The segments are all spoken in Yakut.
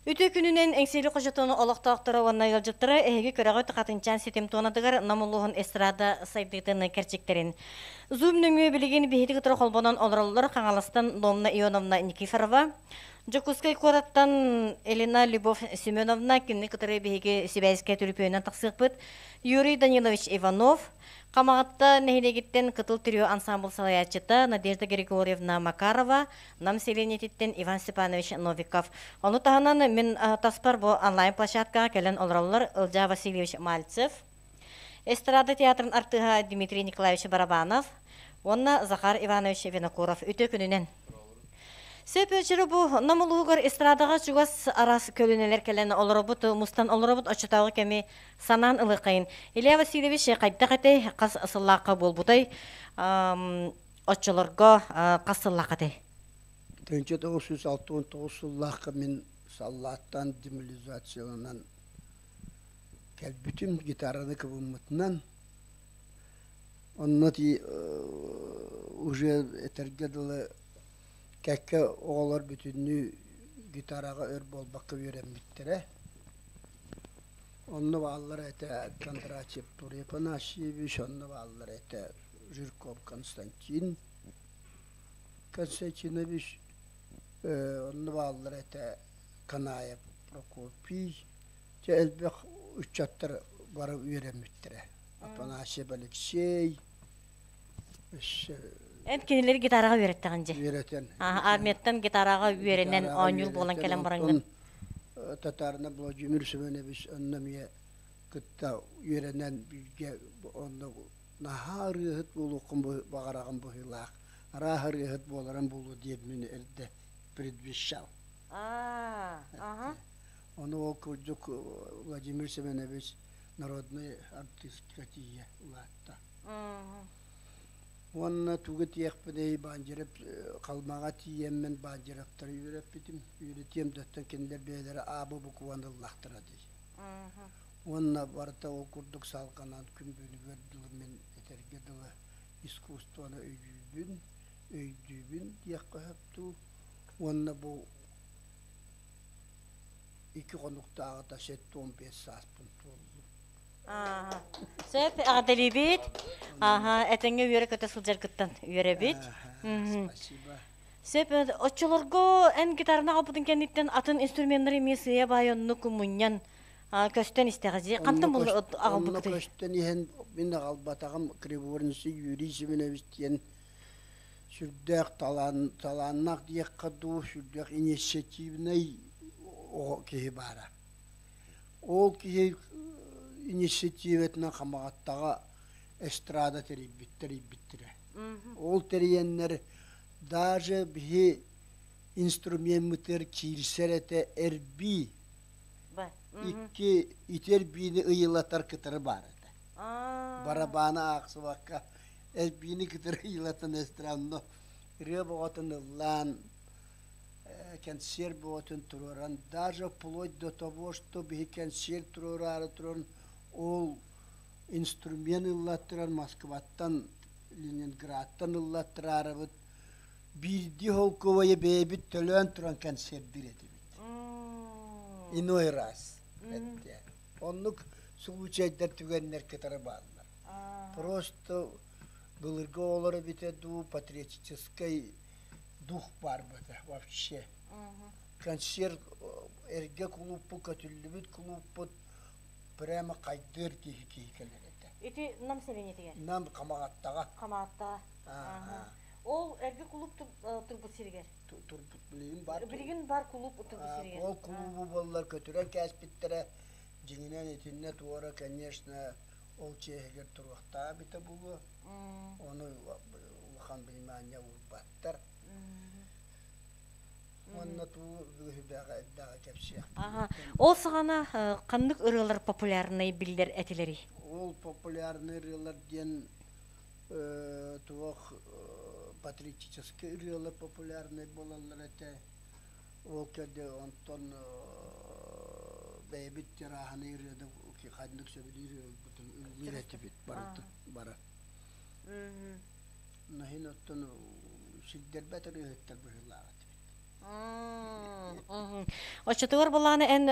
Үтүө күнүнэн Эҥсиэли хочотун олохтоохторо уонна ыалдьыттара эһиги көрөҕүт Хатынчаан ситим туонатыгар Нам улууһун эстрада сайдыытын кэрчиктэрин. Zoom нөҥүө билигин биһиги кытары холбонон олороллор Хаҥаластан Домна Ионовна Никифорова, Дьокуускай куораттан Элина Любовь Семеновна, кинини кытары биһиги сибээскэ түлүпүөнүнэн тахсыахпыт, Юрий Данилович Иванов, Хамаҕатта нэһилиэгиттэн Кытыл трио ансаамбыл салайааччыта Надежда Григорьевна Макарова, Нам сэлиэнньэтиттэн Иван Степанович Новиков. Ону таһынан мин таспар бу онлайн-площадкаҕа кэлэн олороллор Ылдьаа Васильевич Мальцев, эстрада театрын артыыһа Дмитрий Николаевич Барабанов уонна Захар Иванович Винокуров. Үтүө күнүнэн! Сөп өчөрү бу Нам улууһугар эстрадаҕа чугас араас көлүөнэлэр кэлэн олоробут, мустан олоробут оччотооҕу кэми санаан ылыаххайын. Илья Васильевич хайдах этэй, хас сыллаахха буолбутай? Оччолорго хас сыллаах этэй? 1969 сыллаахха мин саллааттан демобилизацияланан кэлбитим, гитараны кыбыммытынан. Онно ти уже этэргэ дылы кэккэ оҕолор бүтүннүү гитараҕа өр буолбакка үөрэммиттэрэ. Онно бааллар этэ Кондратьев Турий Афанасьевич, онно бааллар этэ Жирков Константин Константинович, онно бааллар этэ Канаев Прокопий, дьэ элбэх ыччаттар бары үөрэммиттэрэ. Афанасьев Алексей, өссө Эн кинилэри гитараҕа үөрэттэҕин дьэ. Үөрэтэн. Армияттан гитараҕа үөрэнэн оонньуур буолан кэлэн бараҥҥын. Татарина Владимир Семенович онно эмиэ кытта үөрэнэн бииргэ онно наһаа ырыаһыт буолуоххун баҕараҕын быһыылаах, арааһа ырыаһыт буоларым буолуо диэммин эрдэ предвещал. Ону ол курдук Владимир Семенович народнай артистка тиийэ улаатта. Уонна тугу этиэхпиний, Бандеров Халмаҕа тиийэммин Бандеровтары үөрэппитим. Үөрэтиэм да оттон кинилэр бэйэлэрэ аабы букваны ыллахтара дии. Уонна барыта ол курдук салҕанан күн бүгүнүгэр дылы мин этэргэ дылы искусствоны өйүүбүн, өйдүүбүн диэххэ сөп дуу. Уонна бу икки хонуктааҕыта 75 сааспын туоллум. Сөп, эҕэрдэлиибит. Аха, этэҥҥэ үөрэ-көтө сылдьаргыттан үөрэбит. Спасибо. Сөп, оччолорго эн гитараны аҕалбытын кэнниттэн атын инструменнары эмиэ сыыйа баай оннук мунньан көстөн истэҕэ Хантан Онно булла онно аҕалбыккытый? көстөн иһэн мин аҕалбатаҕым Криворничий Юрий Семенович диэн сүрдээх талаан талааннаах диэххэ дуу, сүрдээх инициативнай оҕо киһи баара. Ол киһи инициативатынан Хамаҕаттаҕа эстрада тэрийбит тэрийбиттэрэ. Ол тэрийэннэр даже биһи инструмеммытыгар киирсэр этэ эрбии икки ити эрбиини ыйылатар кытары баар этэ. Барабааны аахсыбакка эрбиини кытары ыйылатан эстранно ырыа бөҕөтүн ыллаан кэнсиэр бөҕөтүн туруоран даже вплоть до того, что биһи кэнсиэр туруораары туран ол инструмент ыллаттаран Москваттан Ленинградтан ыллаттараарыбыт биирдии холкуобайы бэйэбит төлөөн туран кэнсиэрдиир этибит. Иной раз. Оннук случайдар түгэннэр кытары бааллар. Просто былыргы оҕолор эбитэ дуу патриотическай дух баар бата вообще. Концерт эргэ кулууппут көтүллүбүт кулууппут прямо хайдыыр киһи киһи кэлэр этэ. Ити Нам сэлиэнньэтигэр? Нам Хамаҕаттаҕа. Хамаҕаттаҕа. Ол эргэ кулууп турбут сиригэр? Турбут билигин бар. Билигин бар кулууп турбут сиригэр. Ол кулуубу буоллар көтүрэн кээспиттэрэ. Дьиҥинэн итиннэ туора, конечно, ол чиэһигэр туруохтаах эбитэ буолуо. Ону улахан внимание уурбаттар. Уонна туу бүгүһүбэҕэ элбэҕи кэпсиэх. Ол саҕана ханнык ырыалар популярнай биллэр этилэрий? Ол популярный ырыалар диэн туох патриотическай ырыалар популярнай буолаллар этэ. Ол кэннэ онтон бэйэбит тираһаны ырыаны ханнык сөбүлүүр ырыабытын ыллыыр этибит барыта бары. Наһин оттон сирдэрбэт ырыаһыттар быһыылаах этибит. Оччотугар булааны эн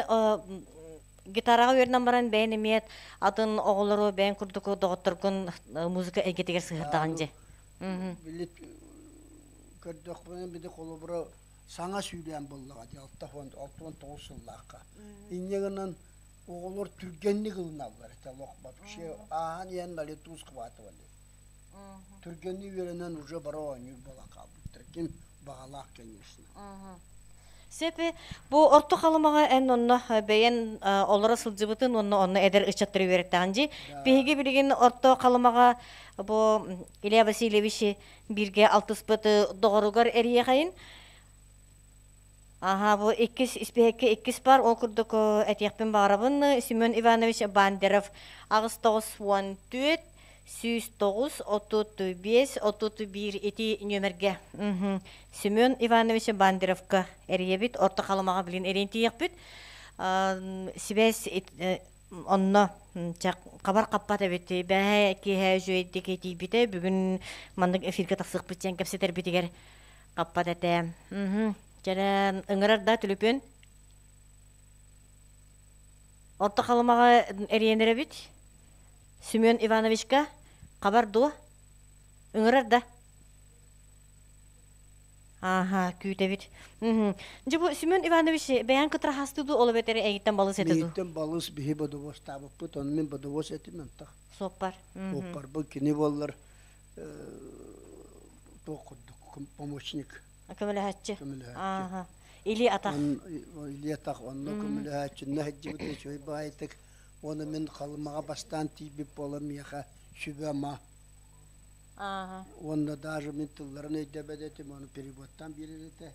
гитараҕа үөрэнэн баран бэйэн эмиэ атын оҕолору бэйэн курдук доҕотторгун музыка эйгэтигэр сыһырдаҕын дьэ. Били көрдөхпүнэ били холобура саҥа сүүрээн буоллаҕа дии 69 сыллаахха. Инньэ гынан оҕолор түргэнник ылыналлар этэ олох вообще ааһан иһэн налету схватывали. Түргэнник үөрэнэн уже бары оонньуур буолан хаалбыттар. Ким баҕалаах, конечно. Сөп бу Орто Халымаҕа эн онно бэйэн олоро сылдьыбытын уонна онно эдэр ыччаттары үөрэттэҕин дии. Биһиги билигин Орто Халымаҕа бу Илья Васильевич бииргэ алтыспыт доҕоругар эрийэхэйин. Аха, бу иккис испиһэккэ иккис бар, ол курдук этиэхпин баҕарабын Семен Иванович Бандеров 8 94 109 35 31 ити нүөмэргэ Семен Иванович Бандеровка эрийэбит, Орто Халымаҕа билин эриэн тиийэхпит. Сибээс онно хабар хаппат эбит. Бэһэ киэһэ үчүгэйдик тиийбитэ. Бүгүн маннык эфиргэ тахсыахпыт диэн кэпсэтэрбитигэр хаппат этэ. Чэрэ ыҥырар да түлүпүн. Орто Халымаҕа эрийэн эрэбит. Семен Ивановичка хабар дуо? Ыҥырар да? Ааха, күүтэбит. Дьэ бу Семен Иванович бэйэҥ кытары хастыы дуу, ол эбэтэр эйиттэн балыс этэ дуу? Миигиттэн балыс биһи бодобуостаабыппыт, ону мин бодобуос этим антах. Суоппар. Суоппарбын кини буоллар туох курдук помощник. Көмөлөһөччү. Көмөлөһөччү. Ааха. Или атах. Или атах онно көмөлөһөөччүннэ сылдьыбыт үчүгэй баҕайытык. Уонна мин Халымаҕа бастаан тиийбит буолан миэхэ сүбэ-ама. Уонна даже мин тылларын өйдөбөт этим, ону переводтаан биэрэр этэ.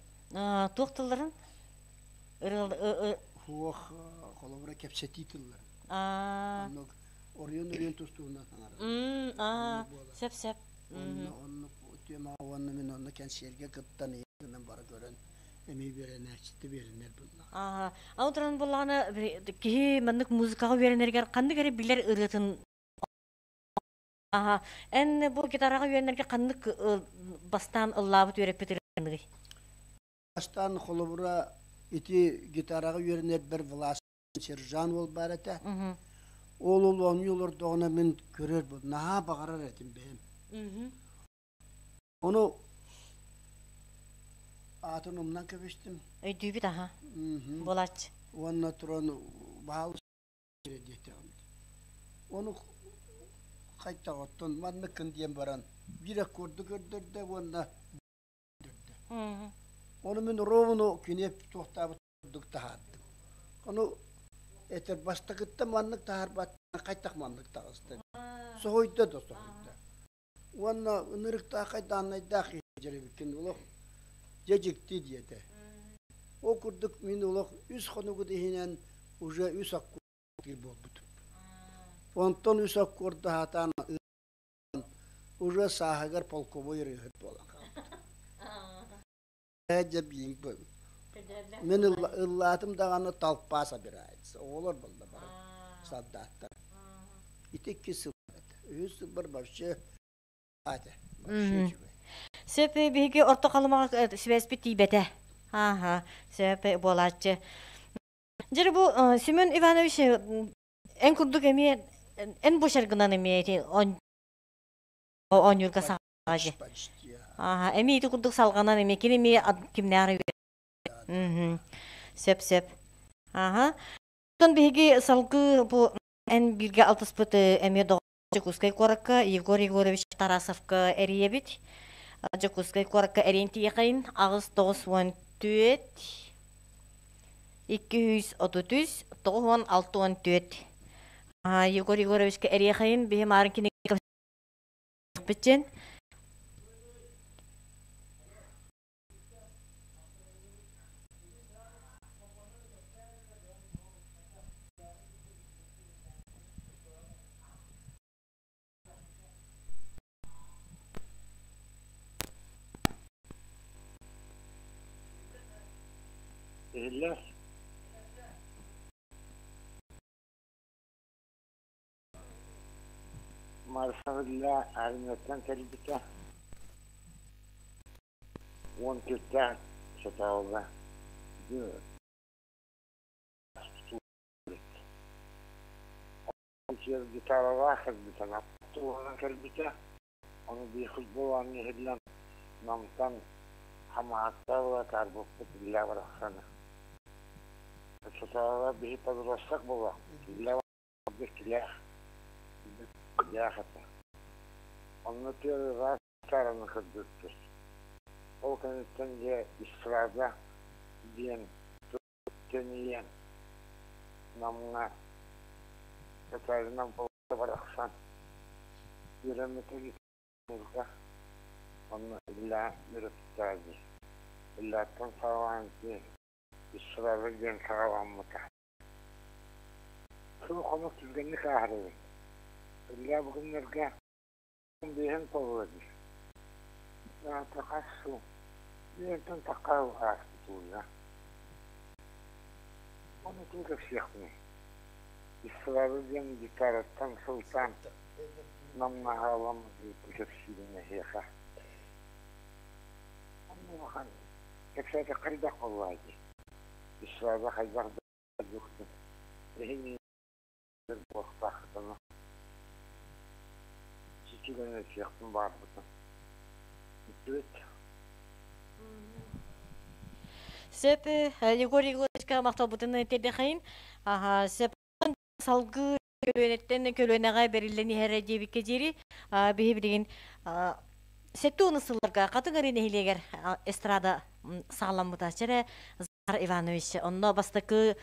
Туох тылларын? Хуох, холобура кэпсэтии тылларын. Оннук оройуон-оройуон тустууһунан саҥарар. Сөп-сөп. Онно оннук тема уонна мин онно кэнсиэргэ кыттан гынан бары көрөн эмиэ үөрэнээччитэ үөрэнэр буоллаҕа. Аны туран буоллаҕына киһи маннык музыкаҕа үөрэнэригэр ханнык эрэ билэр ырыатын Аха. Эн бу гитараҕа үөрэнэргэ ханнык бастаан ыллаабыт үөрэппит ырыаныгый? Бастаан холобура ити гитараҕа үөрэнэрбэр Влас сержант уол баар этэ. Ол ол оонньуу олордоҕуна мин көрөр наһаа баҕарар этим бэйэм. Ону аатын умнан кэбистим. Өйдүүбүт аха. Буолааччы. Уонна туран баал диэтэҕим. Ону хайдах оттон манныккын диэн баран биир аккорду көрдөрдө уонна көрдөрдө. Ону мин ровно кини туохтаабыт курдук таһаардым. Ону этэр бастакыттан маннык таһаарбат хайдах маннык таҕыста. Соһуйда да соһуйда. Уонна ынырыктаахай дааннайдаах дьэрэбиккин олох дьэ дьикти диэтэ. Ол курдук мин олох үс хонугут иһинэн уже үс аккорд буолбутум. Онтон үс аккорду сатаан уже сааһыгар полковой ырыаһыт буолан хаалбытым. Дьэ Мин ыллаатым даҕаны толпа собирается. Оҕолор буолла бары солдаттар. Ити икки сыл үһүс сылбар вообще ате вообще үчүгэй. Сөп биһиги Орто Халымаҕа сибээспит тиийбэтэ. Ааха, сөп буолааччы. Дьэ бу Семен Иванович эн курдук эмиэ эн бушаргынан эмиэ ити оонньуурга саҕаҕа Почти. Ааха, эмиэ ити курдук салҕанан эмиэ кини эмиэ кимнээҕэр Сөп сөп. Ааха. Оттон биһиги салгыы бу эн бииргэ алтыспыт эмиэ доҕор Дьокуускай куоракка Егор Егорович Тарасовка эрийэбит. Дьокуускай куоракка эрийэн тиийэхин 8 94 233 964. Егор Егоровичка эрийэхин биһи маарын кинигэ кэпсэппитин. Иһиллэр. Марфа армияттан кэлбитэ. 14-тээх. Оччотооҕуга Гитаралаах кэлбитэ, туһунан кэлбитэ. Ону биир буолан иһиллэн Намтан Хамаҕатта ыла атаарбыппыт Илья барахсаны. Оччотооҕуга биһи подросток буолуохпут. Илья килээх килээх этэ. Онно тыа ыраас саараны көрбүппүт. Ол кэнниттэн дьэ эстрада диэн тэнийэн Намҥа Татаринов барахсан үөрэммитэ гитарга онно Илья үөрэппитэ дии. Ильяттан саҕалаан ити эстрада диэн саҕаламмыта. Сыл хонук түргэнник ааһар эбит. Илья бу күннэргэ биэһин толоро дии. Аата хас сыл бииртэн тахха ааспыт ууга. Ону тугу кэпсиэхпиний? Эстрада диэн гитараттан сылтаан Намҥа хаалан кэпсиирин эһиэхэ. Онно улахан кэпсээтэххэ элбэх буоллаҕа дии. Эстрада хайдах да эһиги буолуохтааххытына сүтүгэн этиэхпин баҕарбытым. Бүттүбүт. Сөп, Егор Егоровичка махталбытын тиэрдэхэйин. Аха, сөп салгыы көлүөнэттэн көлүөнэҕэ бэриллэн иһэрэ диэбиккэ диэри биһи билигин 70 сылларга Хатыҥ Арыы нэһилиэгэр эстрада саҕаламмыта. Чэрэ Захар Иванович, онно бастакы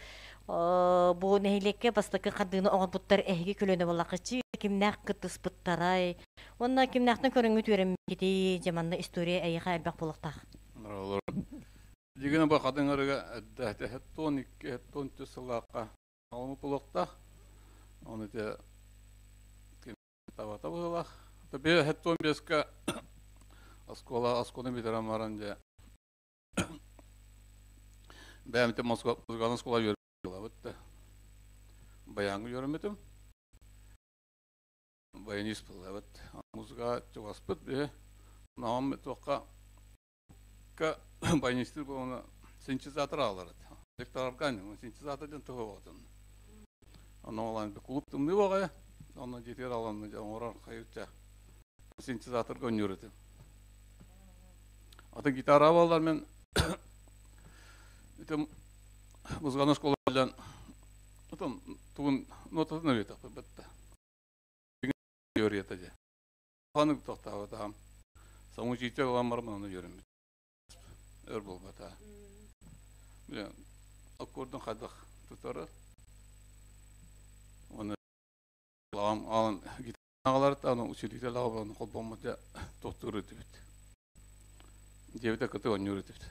бу нэһилиэккэ бастакы хардыыны оҥорбуттар эһиги көлүөнэ буоллаххыччы кимнээх кыттыспыттарай уонна кимнээхтэн көрөҥҥүт үөрэммиккитий дьэ манна история эйиэхэ элбэх буолуохтаах. Дигина бу Хатыҥ Арыыга 72 73 сыллаахха Ону булуохтаах. Ону ити табата быһыылаах. Бе хеттон беска оскуола оскуола бүтэрэн баран дьэ бэйэм Москва музыкальная школа үөрэммит да баяҥҥа үөрэммитим. Баянист буолабыт. Музыка чугаспыт биһи. Наам туохха баянистыр буолана синтезатор аалар этэ. Электроорган синтезатор диэн туһа буолатын. Онно олан клуб тымныы баҕайы. Онно дьиэтигэр алан оҥорор хайычча синтезаторга ойнуур этим. Аты гитара буоллар мен итим музыкальная школа билэн отон тугун нотатын өйөтөхпүт бытта. Теорията дьэ. Ханнык тохтообутаам. Самоучитель ылан баран ону үөрэммит. Өр буолбата. Бile аккордун хайдах тутары. Оны алам алан гитагалар аны учитель аҕабын холбоммут тохтуур этибит. Диэбитэ кыты оонньуур этибит.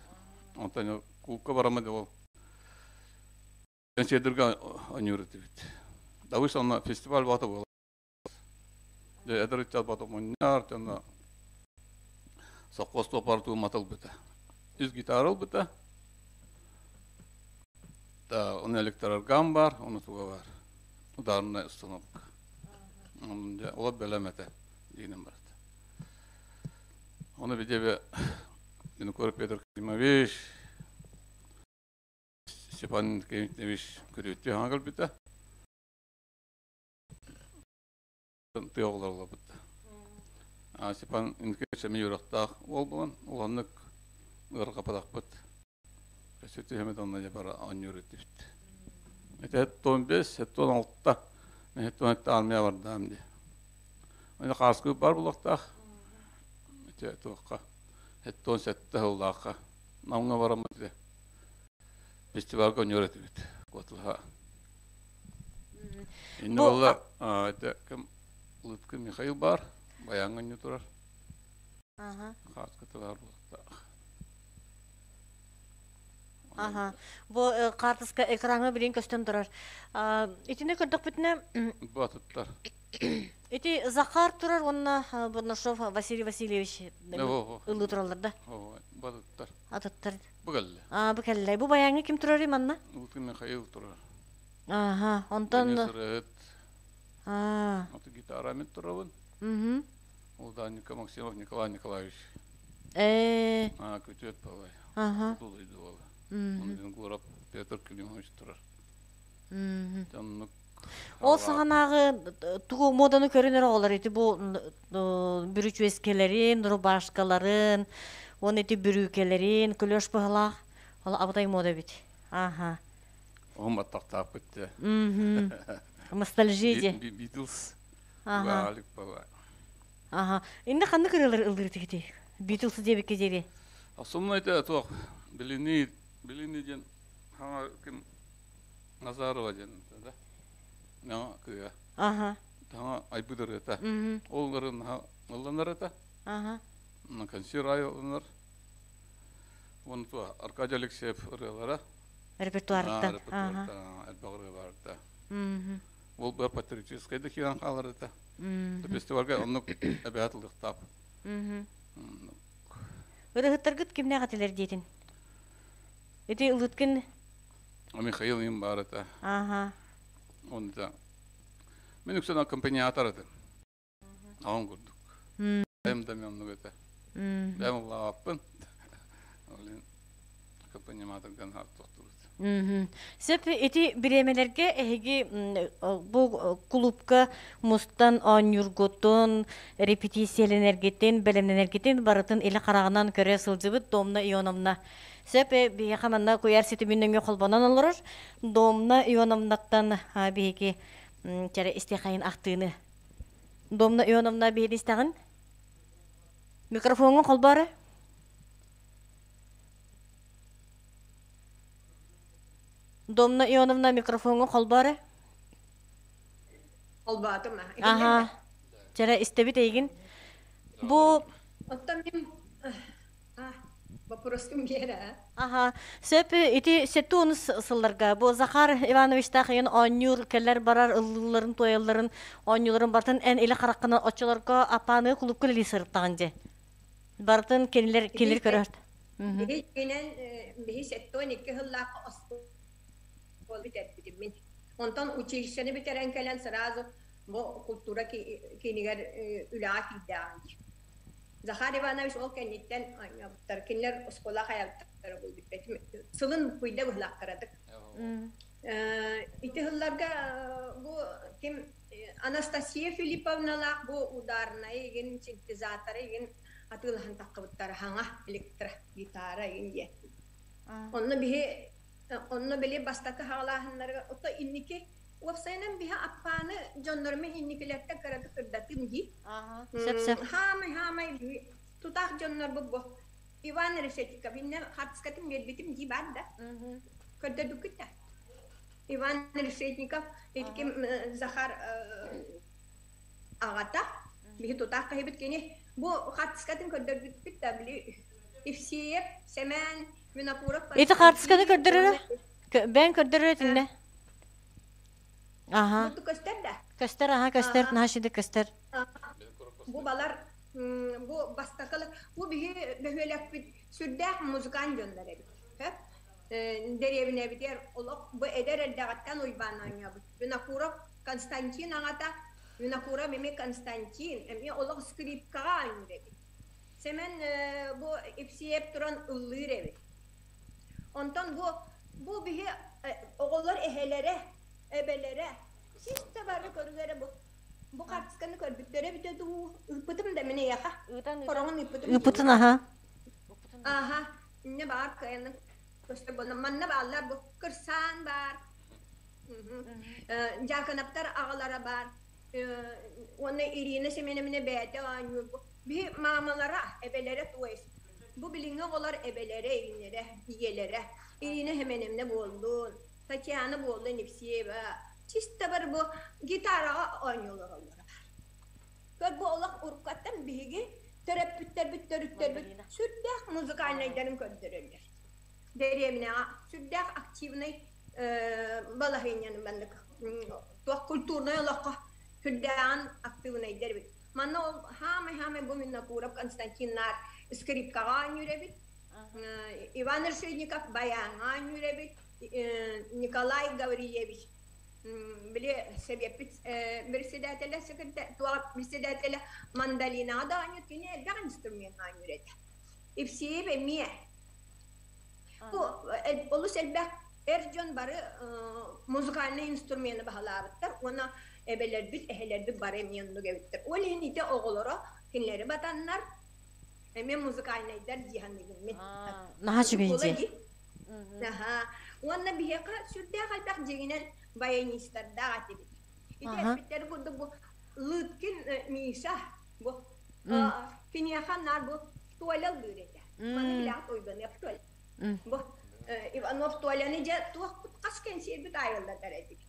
Онтон кулка бараммыт ол Сиэдэргэ оонньуур этибит. Давыш онно фестиваль баата буолар. Дьэ, эдэр ыччат бата мунньар, дьонно совхоз туоппар тууммата ылбыта. Үс гитара ылбыта. Да, оны электрорган бар, оны туга бар. Ударная установка. Дьэ, олор бэлэм этэ, дииним барат. Оны видебе Винокуров Петр Климович, Степан Климович күрүөттүү хаҥа кэлбитэ. Тыа оҕолоро олорбут. Степан Инкевич эмиэ үөрэхтээх уол буолан, улаханнык ыарырҕаппатахпыт. Өссө түһэммит онно дьэ бары оонньуур этибит. Ити 75, 76, 77 армия бардаам дии. Аны хааскы бар буолуохтаах. Ити туохха 77 сыллаахха Намҥа бараммыт ити фестивальга оонньуур этибит. Куоталаһа. Иннэ буолла это ким Лыткы Михаил бар, баяҥҥа онньуу турар. Хааскыта баар буолуохтаах. Аха. Бу карточка экраҥҥа билин көстөн турар. Итини көрдөхпүтүнэ Бу атыттар. Ити Захар турар уонна Бурнашов Василий Васильевич ыллыы тураллар да? Бу атыттар. Атыттар. Бу кэллэ. А, бу кэллэ. Бу баяҥҥа ким турарый манна? Лыткын Михаил турар. Аха, онтон Ырыһыт. Аа. Аты гитара мен турабын. Мгм. Ол да Максимов Николай Николаевич. Э. А, күтүөт балай. Аха. Тулуйду ол. Оны Венгуров Петр Климович турар. Оннук Ол саҕанааҕы тугу муоданы көрүнэр оҕолор ити бу бүрүчүөскэлэрин, рубашкаларын, уонна ити бүрүүкэлэрин, клеш быһалаах ол абытай мода эбит. Аха. Оһун баттахтаахпыт дьэ. Ностальжия дьэ. Битлз. Галик бала. Аха. Инде ханнык ырыалар ыллыыр тигити? Битлз диэбикке диэри. Асумна ите туох билини билини диэн хаҥа ким Назарова диэн да. Наҥа кыа. Аха. Таҥа айбыт ырыата. Ол ырыа ылланар этэ. Аха. Консер айы ылланар. Уонна туох Аркадий Алексеев ырыалара. Репертуарыттан. Репертуарыттан элбэх ырыа баарда. Ол бу патриотическай да киирэн хаалар этэ. Фестивальга оннук эбэһээт ылыахтаах. Ырыһыттаргыт кимнээх этилэр диэтин? Ити Лыткин Михаил им баар этэ. Ага. Он да. Мен үксүн аккомпаниатор этим. Аҕам курдук. Бэйэм да оннук этэ. Бэйэм ыллаабаппын. Ол аккомпаниаторган тохтубут. Сөп ити бириэмэлэргэ эһиги бу клубка мустан оонньуургутун, репетициялэнэргитин, бэлэмнэнэргитин барытын илэ хараҕынан көрө сылдьыбыт Домна Ионовна. Сөп биһиэхэ манна куйаар ситимин нөҥүө холбонон олорор Домна Ионовнаттан биһиги чэрэ истиэхэйин ахтыыны. Домна Ионовна биһиги истэҕин? Микрофоҥҥун холбоору. Домна Ионовна микрофоҥҥун холбоору. Холбоотум. Аха. Чэрэ истэбит эйигин. Бу Оттон мин Боппуруоскум биэрэ. Аха, сөп ити 70 сылларга бу Захар Ивановичтаах ыйын оонньуур кэлэр барар ыллыылларын туойалларын оонньууларын барытын эн илэ хараххынан оччолорго аппааныга кулуупка үлэлии сырыттаҕын дьэ. Барытын кинилэр кинилэр көрөр. Биһи биһи 72 сыллаах оскуола бүтэрбитим мин. Онтон училищены бүтэрэн кэлэн сразу бу культура киинигэр үлэҕэ киирдэҕим. Захар Иванович ол кэнниттэн оонньообуттар. Кинилэр оскуола хайалыттара буолбут. Сылын буккуйда быһылаахтарадык. Ити сылларга бу ким Анастасия Филипповналаах бу ударнай игин синтезаторы игин атыылаһан таххыбыттара хаҥа электрогитара игин диэн. Онно биһи онно били бастакы хаалааһыннарыгар ото инники Уопсайынан биһи аппааны дьоннорум инникилэртэн кыратык кырдатым дии. Сөп-сөп. Хаамай-хаамай тутаах дьоннорбут бу. Иван Решетников иннэ хартыскатын биэрбитим дии баар да. Көрдөрбүккүт да. Иван Решетников итики Захар аҕата биһи тутаах киһибит кини бу хартыскатын көрдөрбүппүт да били Евсеев, Сэмэн, Винокуров Ити хартысканы көрдөрөрө? Бэйэҥ көрдөрөрө итиннэ. Аха. Бу көстөр да? Көстөр, аха, көстөр, наһаа шиде көстөр. Бу балар бу бастакылар бу биһи бөһүөлэкпит сүрдээх музыкант дьоннор эбит. Дэриэбинэбитигэр олох бу эдэр эрдэҕиттэн уйбаан оонньообут. Винокуров Константин аҕата Винокуров эмиэ Константин эмиэ олох скрипкаҕа оонньуур эбит. Сэмэн бу Ипсиэп туран ыллыыр эбит. Онтон бу бу биһи оҕолор эһэлэрэ, эбэлэрэ сис да бары көрүлэрэ бу бу хаартысканы көрбүттэрэ эбитэ дуу ыыппытым да мин эйиэхэ хороҕун ыыппытым ыыппытын аха аха иннэ баар кыайанын көстөр буолла манна бааллар бу кырсаан баар дьааканаптар аҕалара баар уонна Ирина Семеновна бэйэтэ оонньуур бу биһи маамалара эбэлэрэ туой Бу билиҥҥи оҕолор эбэлэрэ, ийэлэрэ, ийэлэрэ Ирина Семеновна буоллун, Татьяна буоллун Евсеева чисто бар бу гитараҕа оонньуу олороллоро. Көр бу олох уруккаттан биһиги төрөппүттэрбит төрүттэрбит сүрдээх музыкальнайдарын көрдөрөллөр. Дэриэбинэҕэ сүрдээх активнай балаһыанньаны маннык туох культурнай олоххо сүрдээҕин актыыбынайдар эбит. Манна ол хаамай-хаамай бу Винокуров Константин Нар скрипкаҕа оонньуур эбит. Иван Решетников баяҥҥа оонньуур эбит. Николай Гаврильевич били сэбиэппит председателэ председателэ мандолинаҕа да оонньуур кини элбэх инструмент оонньуур этэ. Евсеев эмиэ. Бу олус элбэх эр дьон бары музыкальнай инструмены баһылаабыттар уонна эбэлэрбит, эһэлэрбит бары эмиэ оннук эбиттэр. Ол иһин ити оҕолоро кинилэри батаннар эмиэ музыкальнайдар дии саныыбын мин. Наһаа үчүгэй дии. Аха. Уонна биһиэхэ сүрдээх элбэх дьиҥинэн баянистардаах этибит. Ити эппиттэр курдук бу Лыткин Миша бу киниэхэ наар бу Толя ыллыыр этэ. Маны билэҕит Уйбаныап Толя. Бу Иванов Толяны дьэ туохпут хас кэнсиэрбит аайыллатар этибит.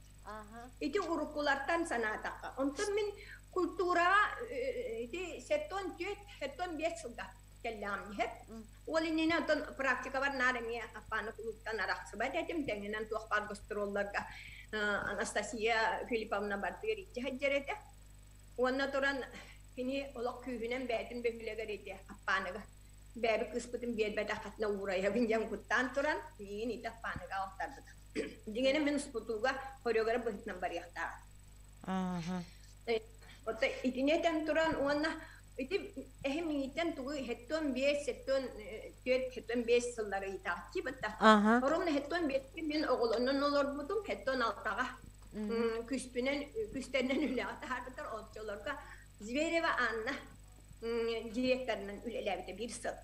Ити уруккулартан санаатахха. Онтон мин культураҕа ити 74, 75 сылга кэллэҕим иһэр. Ол иннинэ онтон практикабар наар эмиэ Аппааны кулууптан арахсыбат этим. Тэҥинэн туох баар гастролларга Анастасия Филипповна бардыгар иччи сылдьар этэ. Уонна туран кини олох күүһүнэн бэйэтин бөһүөлэгэр ити Аппааныга бэйэбит кыыспытын биэрбэтэххитинэ уурайабын диэн куттаан туран миигин ити Аппааныга алтарбыта. Дьиҥинэ мин успутууга хореограф быһыытынан барыахтааҕым. Оттон итини этэн туран уонна ити эһим миигиттэн тугу 75, 74, 75 сыллары ыйытааччы бытта. Ровно 75 мин оҕолонон олорбутум, 76-ҕа күспүнэн күстэринэн үлэҕэ таһаарбыттар оччолорго Зверева Анна директорынан үлэлээбитэ биир сыл.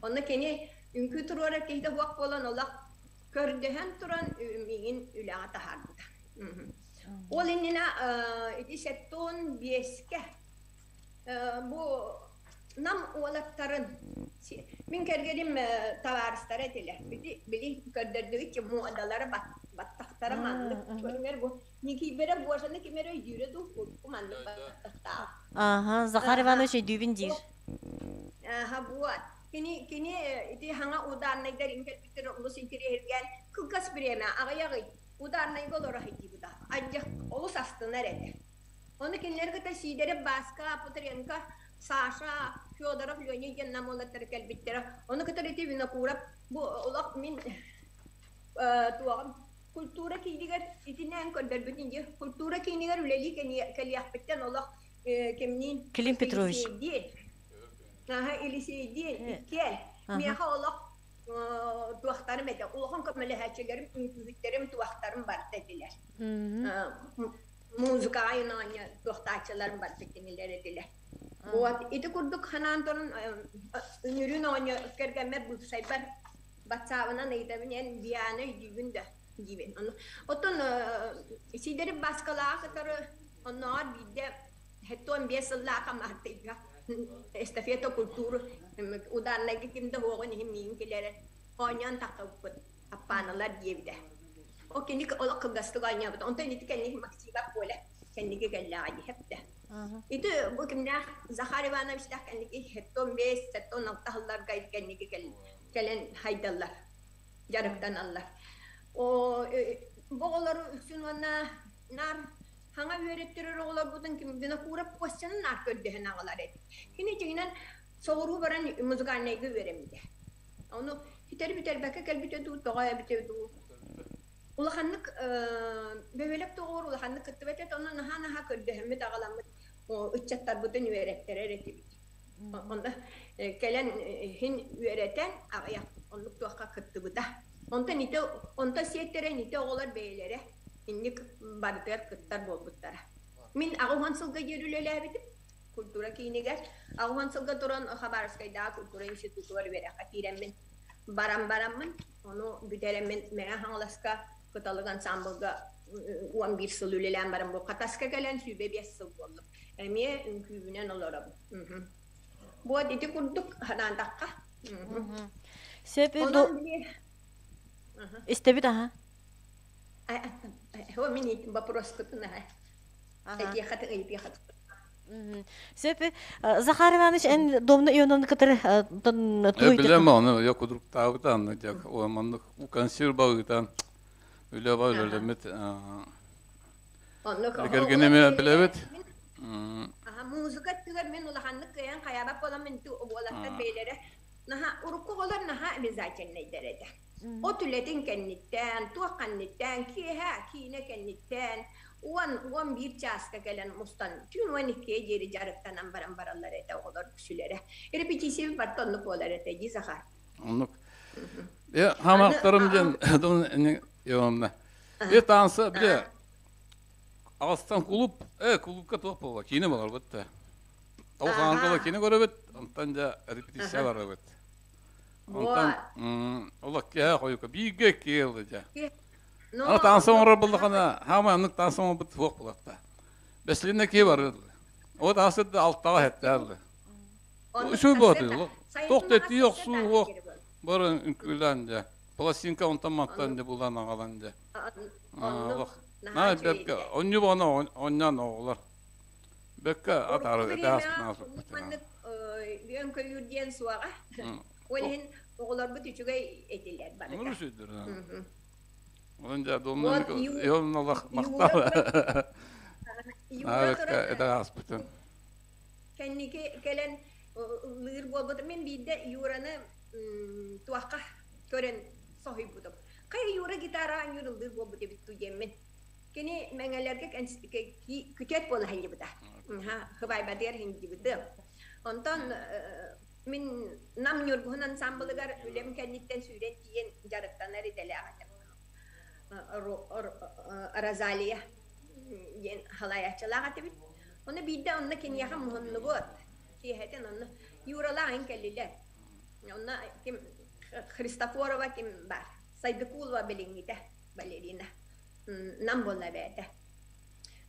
Онно кини үҥкүү туруорар киһитэ суох буолан олох көрдөһөн туран миигин үлэҕэ таһаарбыта. Ол иннинэ ити сеттон биэскэ бу Нам уолаттарын мин кэргэним табаарыстара этилэр. Били били көрдөрдүгүт муодалара баттахтара маннык көрүҥэр бу Никиипэрэ Гошаны ким эрэ өйдүүрэ дуу урукку маннык баттахтаах. Ааха, Захар Иванович өйдүүбүн диир. Ааха, вот. Кини кини ити хаҥа ударнайдар кэлбиттэр олус интириэһиргээн кылгас бириэмэ аҕыйаҕый ударнайга олоро сылдьыбыта. Адьах олус астынар этэ. Ону кинилэр кытта Сидоров, Баска, Путренко, Саша, Федоров, Леня диэн нам уолаттара кэлбиттэрэ. Ону кытары ити Винокуров бу олох мин туоҕум культура киинигэр итинэн көрдөрбүтүн дии культура киинигэр үлэлии кэлиэхпиттэн олох кимниин Клим Петрович Аха Елисейдиин иккиэн миэхэ олох туохтарым этэ улахан көмөлөһөөччүлэрим үҥкүүһүттэрим туохтарым барыта этилэр музыкаҕа оонньо туохтааччыларым барыта кинилэр этилэр вот ити курдук ханаан туран үнүрүүн оонньо кэргэммэр быыпсайбар батсаабынан ыйытабын эн Диана өйдүүгүн да диибин оттон Сидоров Бааскалааҕы кытары оннооҕор биирдэ 75 сыллаах Амаартыйга эстафета культуры ударнайга ким да уоҕун иһин миигин килэрэн оонньоон таххыбыппыт аппааналар диэбитэ. Ол кини олох кылгастык оонньообут. Онтон ити кэнники Максимов Коля кэнники кэллэҕэ диэхтэ. Ити бу кимнээх Захар Ивановичтаах кэнники 75, 76 сылларга кэнники кэлэн хайдаллар, дьарыктаналлар. О, бу оҕолору үксүн уонна наар хаҥа үөрэттэрэр оҕолорбутун ким Винокуров Костяны наар көрдөһөн аҕалар эбит. Кини дьиҥинэн соҕуруу баран музыкальнайга үөрэммитэ. Ону ситэри бүтэрбэккэ кэлбитэ дуу, тоҕо эбитэ дуу. Улаханнык бөһүөлэк тоҕуор улаханнык кыттыбат этэ, онно наһаа-наһаа көрдөһөммүт аҕаламмыт ыччаттарбытын үөрэттэрэр этибит. Онно кэлэн иһин үөрэтэн аҕыйах оннук туохха кыттыбыта. Онтон ити онтон сиэттэрэн ити оҕолор бэйэлэрэ инник барытыгар кыттар буолбуттара. Мин 80 сылга диэри үлэлээбитим культура киинигэр. 80 сылга туран Хабаровскайдааҕы культура институтугар үөрэххэ киирэммин баран бараммын, ону бүтэрэммин Мэҥэ Хаҥаласка Кыталык ансаамбылга 11 сыл үлэлээн баран бу Хатаска кэлэн 25 сыл буоллум. Эмиэ үҥкүүбүнэн олоробун. Вот ити курдук ханаантахха. Сөп истэбит аха. О мин вопроскутун аха. Этиэхэтин ыйытыахатын. Сөп Захар Иванович эн домна Ионовна кытары Билем оны я кудруктаабыта дьак маннык консерв багыта үлэ бар үлэлэммит кэргэним билэбит музыка өттүгэр мин улаханнык кыайан хайаабат буолан мин уолаттар бэйэлэрэ наһаа урукку оҕолор наһаа обязательнайдар этэ от үлэтин кэнниттэн туох кэнниттэн киэһэ киинэ кэнниттэн 10-11 чааска кэлэн мустан түүн 12-гэ диэри дьарыктанан баран бараллар этэ оҕолор үксүлэрэ репетиция барыта оннук буолар этэ дии Захар оннук. Е хамактарым ден дон йонна. Е танса биле Астан клуб, э клубка туох буолла, киинэ болар бытта. Ол хаанкала киинэ көрөбүт, онтон дьэ репетиция барабыт. Онтон олох киһи хойука бииргэ киэлди дьэ. Аны таанса оҥорор буллахана, хаама аннык таанса оҥорбут суох булатта. Бэслинне киһи барыр. Вот асыт алтаҕа хэттэаллы. Үчүгэй буолат. Туох да тиий охсуу суох. Бары үҥкүүлээн дьэ. Пластинка онтон мантан дьэ булан аҕалан дьэ. Наһаа бэркэ онньу боҕоно онньоон оҕолор. Бэккэ атаары этэ Маннык үөн көйүүр диэн суоҕа. Ол иһин оҕолорбут үчүгэй этилэр барыта. Оҥору сүдүр. Онон дьэ домнан ион алах махтал. Наһаа этэ ааспытын. Кэнники кэлэн ыллыыр буолбутум. Мин биирдэ Юраны туохха көрөн соһуйбутум. Хайа Юра гитара оонньуур ыллыыр буолбут эбит дуу диэммин. Кини Мэҥэлэргэ күтүөт буола сылдьыбыта. Хыбайбатыгар сылдьыбытым. Онтон мин Нам Ньургуһун ансамблыгар үлэм кэнниттэн сүүрэн тиийэн дьарыктанар идэлээх этим. Розалия диэн халайааччылаах этибит. Ону биирдэ онно киниэхэ муһуннубут. Киэһэтин онно Юралаах кэллилэр. Онно ким Христофорова ким бар. Сайдыкулова билиҥҥитэ балерина. Нам буолла эбээтэ.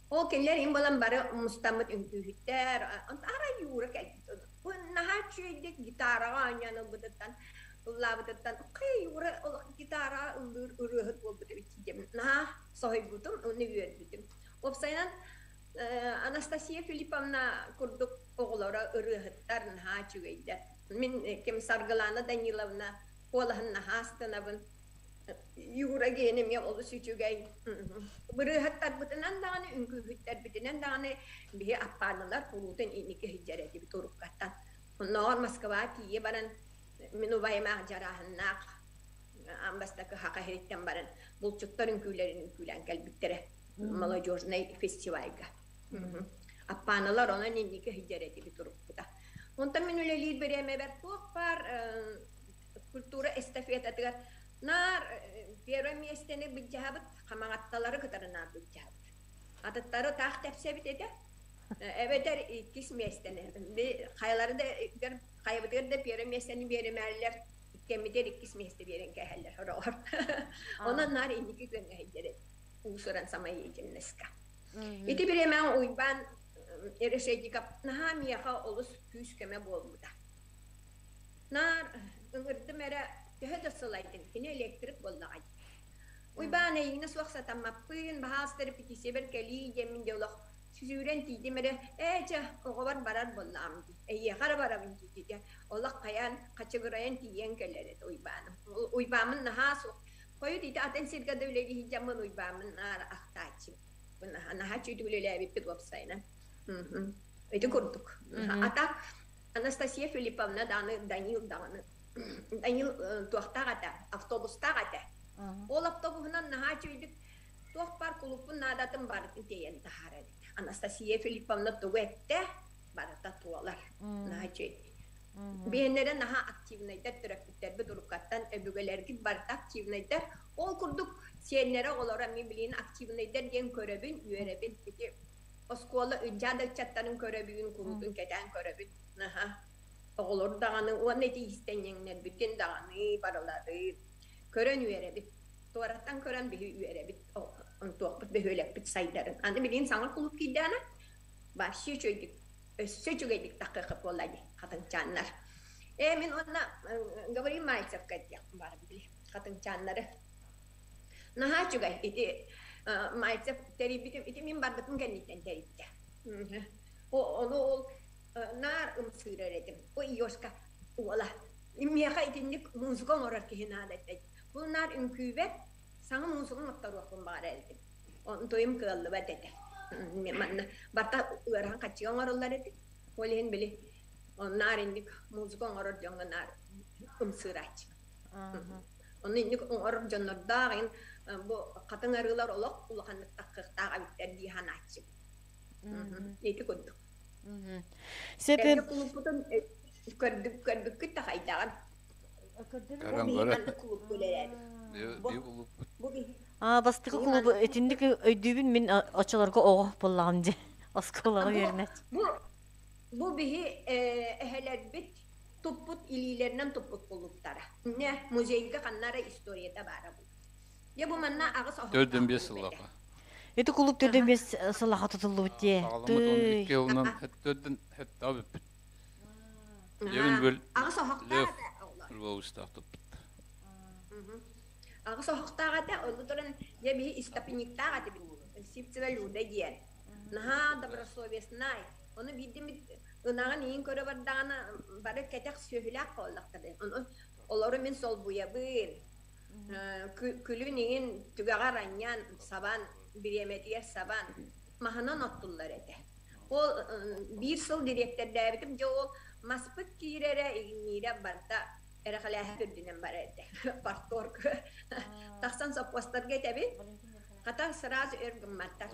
Ол кинилэр им буолан бары мустаммыт үҥкүүһүттэр. Арай Юра кэлбит. Бу наһаа үчүгэйдик гитараҕа оонньоон ылбытыттан ыллаабытыттан хэй Юра олох гитараҕа ыллыыр ырыаһыт буолбут эбит диэн наһаа соһуйбутум уонна үөрбүтүм. Уопсайынан Анастасия Филипповна курдук оҕолоро ырыаһыттар наһаа үчүгэйдэр. Мин ким Саргылана Даниловна куолаһын наһаа астынабын. Юра диэн эмиэ олус үчүгэй. Бырыаһаттарбытынан даҕаны, үҥкүүһүттэрбитинэн даҕаны биһи аппаанылар куруутун инники сылдьар этибит уруккаттан. Оннооҕор Москваҕа тиийэ баран мин убайымаах дьарааһыннаах аан бастакы Саха сириттэн баран булчуттар үҥкүүлэрин үҥкүүлээн кэлбиттэрэ молодежнай фестивальга. Аппааналар онон инники сылдьар этибит уруккута. Онтон мин үлэлиир бириэмэбэр туох баар культура эстафетатыгар наар первое миэстэни былдьаһабыт, хамаҕатталары кытары наар былдьаһабыт. Атыттары таах тэпсэбит этэ. Эбэтэр иккис миэстэни. Хайалары да хайабытыгар да первое миэстэни биэримээллэр, иккэммитигэр иккис миэстэ биэрэн кээһэллэр сороҕор. Онон наар инники күөҥҥэ сылдьар уус-уран самоединностька. Ити бириэмэҕэ Уйбаан Решетников наһаа миэхэ олус күүс-көмө буолбута. Наар ыҥырдым эрэ төһө да сылайдым, кини электрик буоллаҕай. Уйбаан эйигинэ суох сатаммаппын, баһаалыста репетициябар кэлиий диэммин дьэ олох сүүрэн тиийдим эрэ, ээ чэ, оҕобор барар буоллаҕым дии, эйиэхэ эрэ барабын дии олох хайаан хачыгырайан тиийэн кэлэр этэ Уйбааным. Уйбааммын наһаа суох Хойут ити атын сиргэ да үлэлии сылдьаммын Уйбааммын наар ахтааччыбын. Наһаа чүүтүк үлэлээбиппит уопсайынан. Ити курдук. А так Анастасия Филипповна даҕаны Данил даҕаны Данил туохтаах этэ, автобустаах этэ. Ол автобуһунан наһаа үчүгэйдик туох баар кулууппун наадатын барытын тиэйэн таһаарар этэ. Анастасия Филипповна тугу эттэ, барыта туолар. Наһаа үчүгэй. Биһиннэрэ наһаа активнайдар төрөппүттэрбит уруккаттан өбүгэлэргит барыта активнайдар. Ол курдук сиэннэрэ оҕолоро эмиэ билигин активнайдар диэн көрөбүн, үөрэбин. Ити оскуола ыччат ыччаттарын көрөбүн, куруутун кэтээн көрөбүн. Наһаа оҕолор даҕаны уонна ити иистэнньэҥнэрбитин даҕаны барыларын көрөн үөрэбит. Туораттан көрөн биһи үөрэбит. Онтуохпут бөһүөлэкпит сайдарын. Аны билигин саҥа кулууп киирдэҕинэ вообще үчүгэйдик өссө үчүгэйдик таххыахха буолла дии хатыҥчааннар. Ээ мин уонна Гаврил Мальцевка диэхпин баар били хатыҥчааннары. Наһаа үчүгэй ити Мальцев тэрийбитим ити мин барбытым кэнниттэн тэрийбитэ. Ону ол наар ымсыырар этим. Ой Ёшка уола миэхэ итинник музыка оҥорор киһи наада этэ. Бу наар үҥкүүбэр саҥа музыка оҥотторуохпун баҕарар этим. Онтуйум кыаллыбат этэ. Манна барыта ыарахан хаччыга оҥороллор этэ. Ол иһин били наар инник музыка оҥорор дьоҥҥо наар ымсыырааччы. Ону инник оҥорор дьоннордоох ин бу хатыҥ арыылар олох улаханнык таххыахтаах эбиттэр дии санааччы. Ити курдук. Сөпү. Кулуппутун көрбүккүт да хайдаҕын. Бу биһи маннык кулуупка үлэлээбит. Бу бу биһи Аа, бастакы биһи кулуубу маннык итинник өйдүүбүн мин оччолорго оҕо буоллаҕым дии. Оскуолаҕа Бу үөрэнээччи. бу бу биһи эһэлэрбит туппут илиилэринэн туппут кулууптара. Иннэ музейга ханна эрэ историята баара бу. Дьэ бу манна аҕыс оһохтоох 4-5 кулууп этэ. сыллаха. Ити кулууп Аха. 4-5 сыллаха тутуллубут дии. Саҕаламмыт он Тыый. икки сылынан төрдүн хэттаа бүппүт. Дьэбин Аха. бөл Аҕыс оһохтоох Лев этэ оҕолор. Львовичтаах туппут. Аҕыс оһохтоох этэ, онно туран дьэ биһи истопниктаах этибит. Сивцева Люда диэн. Наһаа добросовестнай. Ону биирдимит ынаҕын иин көрө бардаҕына бары кэтэх сүөһүлээх буоллахтара. Ону олору мин солбуйабын. Күлүн иҥин түгэҕэр анньан сабан, бириэмэтигэр сабан маһынан оттуллар этэ. Ол биир сыл дириэктэрдээбитим, дьэ ол маспыт киирэрэ, игинниирэ барыта эрэхэлээһэ үрдүнэн барар этэ. Парторг тахсан соппуостарга этэбин. Хата сразу өр гымматтар.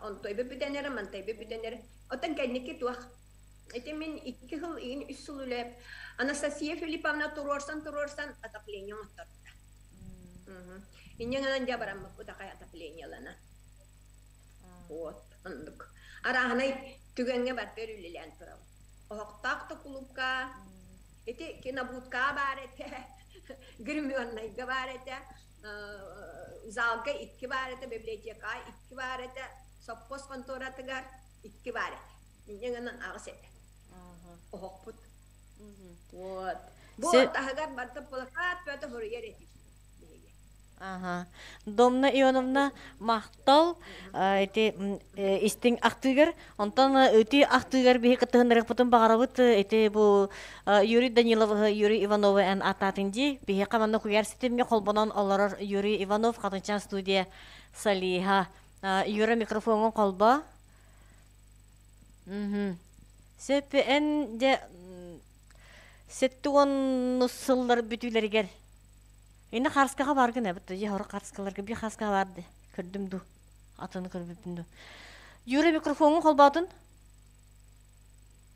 Онтойбу бүтэн эрэ, мантайбы бүтэн эрэ. Оттон кэнники туох Ити мин икки сыл иин үс сыл үлэп Анастасия Филипповна туруорсан-туруорсан отопление оҥотторбута. Инньэ гынан дьэ бараммыппыт аҕай отоплениелана. Вот, оннук. Арааһынай түгэҥҥэ барбар үлэлээн турабын. Оһохтоох да кулуупка, ити кинобудка баар этэ, гримернайга баар этэ, залга икки баар этэ, библиотекаҕа икки баар этэ, сопхуос хонтуоратыгар икки баар этэ. Инньэ гынан аҕыс этэ. Оһохпут. Вот. Бу таһыгар барыта плакат бөтө хоруйар этим. Аха. Домна Ионовна махтал ити истиҥ ахтыыгар. Онтон ити ахтыыгар биһи кыттыһыннарыахпытын баҕарабыт. Ити бу Юрий Данилов, Юрий Ивановы эн ааттаатын дии. Биһиэхэ манна куйаар ситимҥэ холбонон олорор Юрий Иванов, Хатынчаан студия Салиха. Юра микрофоҥун холбоо. Сөп эн дьэ 70 сыллар бүтүүлэригэр Инна Харскаҕа бааргын эбит дьэ хоро Харскаларга би Харскаҕа барды көрдүм дуу атыны көрбүппүн дуу Юра микрофоҥун холбоотун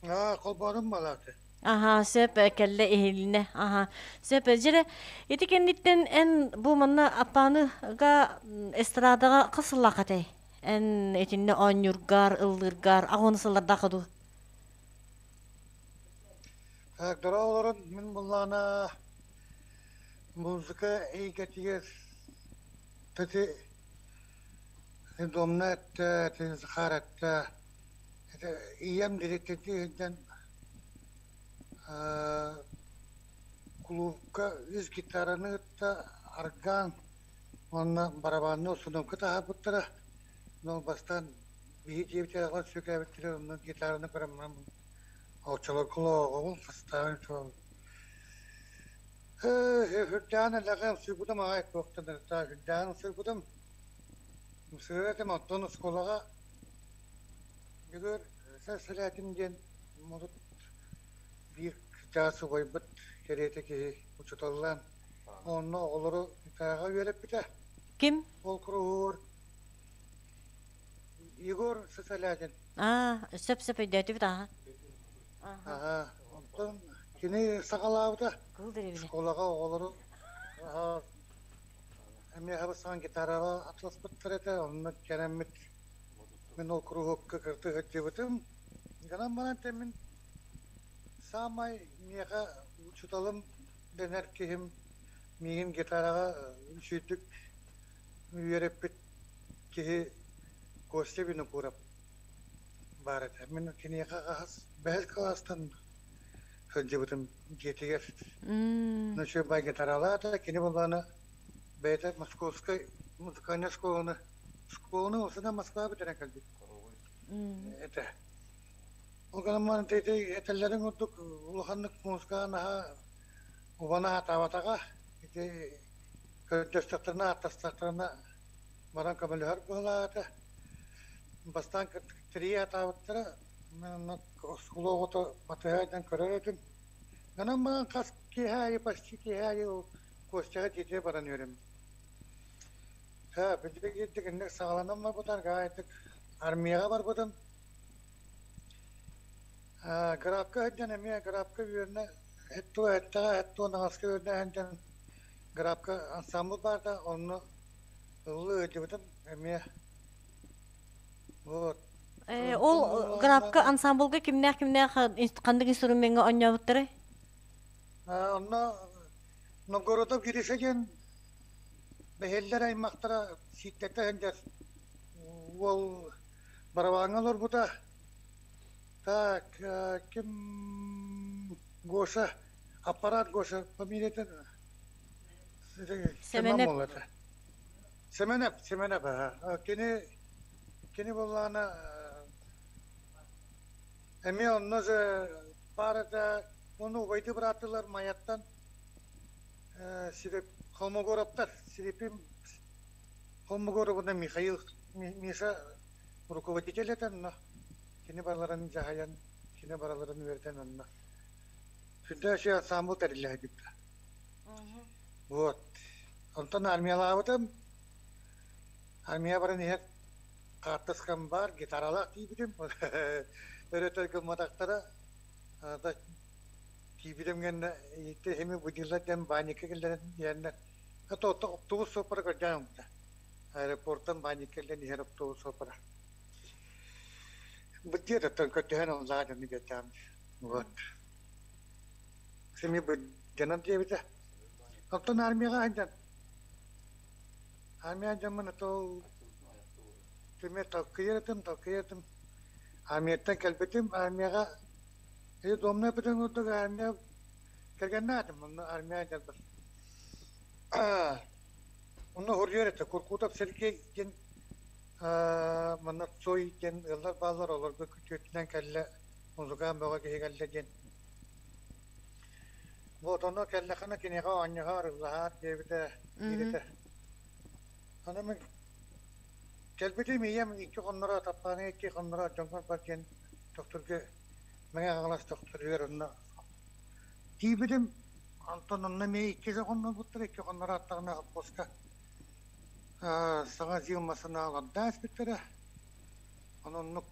Аа, холбоонум балааты. Аха, сөп кэллэ иһилинэ. Аха, сөп. Дьэрэ, ити кэнниттэн эн бу манна Аппааныга эстрадаҕа хас сыллаах этэй? Эн итиннэ оонньуургар, ыллыыргар аҕыс сыллардаах дуу? Дороо олорон мин буллаҕына музыка эйгэтигэр тати домна эттэ, Захар эттэ, ийэм дириэктэрдии сылдьан кулуупка үс гитараны кытта аргаан уонна барабанны установка таһаарбыттара. Но бастаан биһи дьиэбитигэр сүкээбиттэрэ онно гитараны көрөн баран оччолорго оҕобун хастаан Үрдээн элэҕэ ымсыырбытым аҕай туохтанарыттаа үрдээн ымсыырбытым. Ымсыырар этим оттон оскуолаҕа бүгүр сэлээтим диэн модут биир чаас убайбыт кэриэтэ киһи учууталлаан онно оҕолору гитараҕа үөрэппитэ. Ким? Ол куруһуур Егор Сысолятин. Аа, сөп-сөп өйдөөтүбүт ааха. Аха, онтон кини саҕалаабыта. Кыл дэрэбинэ. Школаҕа оҕолору эмиэ хабысаан гитараҕа атласпыттар этэ, онно кэрэммит мин ол куруһуокка кырты сылдьыбытым. Гынан баран мин саамай миэхэ учууталым дэнэр киһим миигин гитараҕа үчүгүйдүк үөрэппит киһи Костя Винокуров баар этэ. Мин киниэхэ хаһыс бэһис кылаастан сылдьыбытым дьиэтигэр. Ну, үчүгэй гитаралаата, кини буоллаҕына бэйэтэ Московскай музыкальнай школаны школаны осына Москва бүтэрэн кэлбит этэ. Ол гынан баран этэллэрин курдук улаханнык музыкаҕа наһаа убана сатаабатаҕа. Ити көрдөстөхтөрүнэ, ааттастахтарына баран көмөлөһөр быһыылаах этэ. Бастаан тэрийэ сатаабыттара, оскуола оҕото батыһа сылдьан көрөр этим. Гынан баран хас киэһэ аайы, почти киэһэ аайы ол Костяҕа дьиэтигэр баран үөрэммит. Билигин итинник саҕаланан барбытым, армияҕа барбытым. Грабка сылдьан эмиэ грабка үөрэнэ Эттуо эттэҕэ эттуо наҕаска үрдээн дьон грабка ансамбл баарда онно ыллыы ыалдьыбытым эмиэ вот. Ол грабка ансамблга кимнээх-кимнээх ханнык инструмеҥҥа оонньообуттарай? Онно Новгородов Гриша диэн бэһиэллэр аймахтара сииттэтэ сылдьар уол барабааҥҥа олорбута. Так, ким Гоша, аппарат Гоша фамилията Семен Сэмэнэп. буолла Семенов, Семенов, аха. Кини кини буоллаҕына эмиэ онно баар этэ, ону убайды бырааттылар Майаттан Холмогоровтар, Силиппин Холмогоровна Михаил Миша руководитель этэ онно. Кини барыларын дьаһайан, кини барыларын үөрэтэн онно. Сүрдээх үчүгэй ансамбл тэриллэ сылдьыбыта. Вот. Онтон армиялаабытым. Армия баран иһэр хаартыскам баар, гитаралаах тиийбитим. Өрөтөр гымматахтара. Тиийбитим кэннэ ити эми будилла диэн баанньыкка киллэрэн иһэннэр это автобус суоппара көрдөөн ылбыта. Аэропортан баанньыкка киллэрэн иһэр автобус суоппара. Быдьыатыттан көрдөһөн ыллаа дьону диэтэҕим. Вот. Семи быдьанан диэбитэ. Оттон армияҕа сылдьан армия дьоммун это түмэ талкыйар этим, талкыйар этим. Армияттан кэлбитим, армияҕа Домна эппитин курдук армия кэргэннээтим, онно армия дьарбар. Онно хоруйар этэ, Куркутов Сергей диэн манна Цой диэн ыаллар бааллар, олорго күтүөтүнэн кэллэ, музыкант бөҕө киһи кэллэ диэн. Вот онно кэллэххинэ киниэхэ оонньоһоор, ыллаһаар диэбитэ, диир этэ. Аны мин кэлбитим ийэм икки хонноро таптааны икки хонноро дьоҥҥор бар диэн тохтурга Мэҥэ Хаҥалас тохтуругар онно тиийбитим, онтон онно эмиэ икки да хоннорбуттар, икки хонноро аттаҕына холкуоска саҥа ЗИЛ массыына олордо испиттэрэ. Ону оннук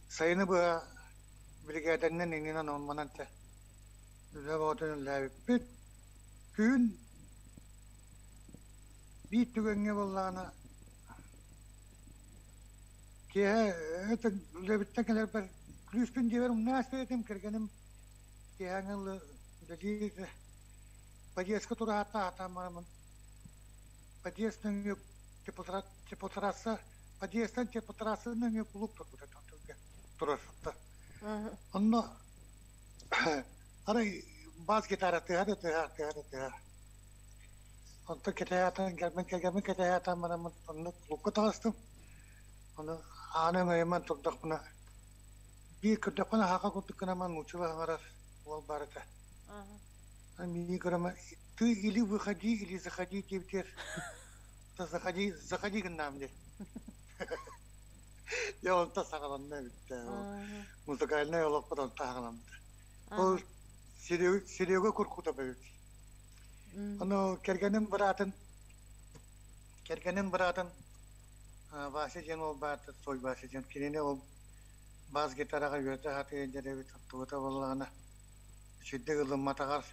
сайыны быһа биригээдэннэн иҥинэн онманан тэ үлэ бөҕөтүн үлэлээбиппит. Күн биир түгэҥҥэ буоллаҕына Киэһэ это үлэбиттэн кэлэрбэр күлүүспүн дьиэбэр умна ааспыт этим, кэргэним киэһээҥҥи ылы үлэлиир подъездка тураатта аатаан бараммын подъезд нөҥүө теплотрасса подъезтан теплотрасса нөҥүө кулууп турбута турар онно арай бас гитара тыаһа да тыаһа тыаһа да тыаһа онтон кэтэһээтэн кэлбин кэргэммин кэтэһээтэн бараммын онно кулуупка таҕыстым. Ону ааны өҥөйөммөн турдахпына биир көрдөхпүнэ аһаҕа курдук гынаман нууччалыы саҥарар уол баар этэ. Миигин көрөмө ты или выходи, или заходи диэбитигэр заходи, заходи гыннаам диэн. Дьэ онто саҕаланна эбит музыкальнай олохпут онто саҕаламмыта. Ол Серега Куркутов эбит. Ону кэргэним быраатын кэргэним быраатын Вася диэн уол баар, Цой Вася диэн. Кинини ол бас гитараҕа үөрдэ сатыыр диэн эбит, тугута буоллаҕына үчүгдүк ылымматаҕар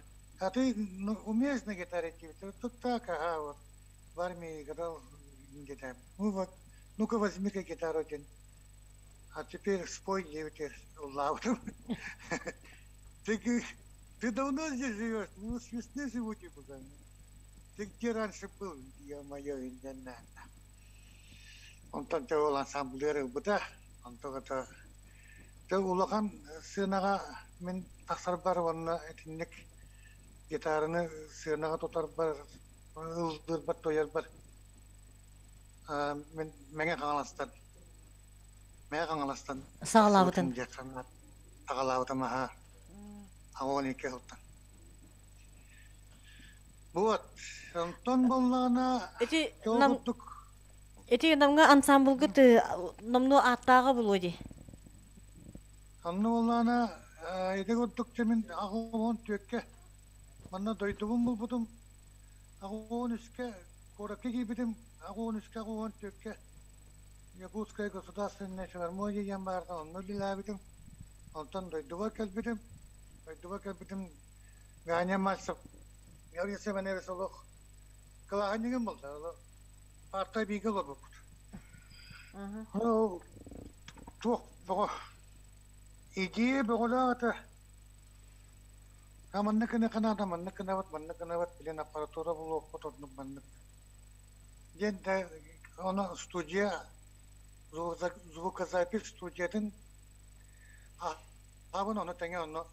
А ты ну, умеешь на гитаре идти? Тут так, ага, вот в армии играл где-то. Ну вот, ну-ка возьми-ка гитару один. А теперь спой диэбитигэр ыллаабытым. Ты, ты давно здесь живешь? Ну, с весны живу, типа. Ты где раньше был? Ё-моё, Онтон дьэ ол ансамблыгар ылбыта. Онтон это дьэ улахан сыанаҕа мин тахсарбар уонна итинник гитараны сыанаҕа тутарбар, ыллыырбар, туойарбар мин Мэҥэ Хаҥаластан Мэҥэ Хаҥаластан Саҕалаабытын. Саҕалаабытым аһаа. 12 сылтан. Вот, онтон буоллаҕына Ити ол нам курдук ити намҥа ансамблгыт номнуо ааттааҕа булуо дии. Онно буоллаҕына ити курдук мин 84-кэ манна дойдубун булбутум. 83-кэ куоракка киирбитим. 83-кэ 84-кэ Якутская государственная филармония диэн баарга онно үлэлээбитим. Онтон дойдубар кэлбитим. Дойдуга кэлбитим Ганя Мальцев Георгий Семенович олох кылааһынньыгым буолла. Парта бииргэ олорбуппут. Ол туох бөҕө идея бөҕөлөөх этэ. Маннык гыныахха наада, маннык гынабыт, маннык гынабыт, билин аппаратура булуохпут, оннук маннык диэн да ону студия звукозапись студиятын аһабын, ону тэҥэ онно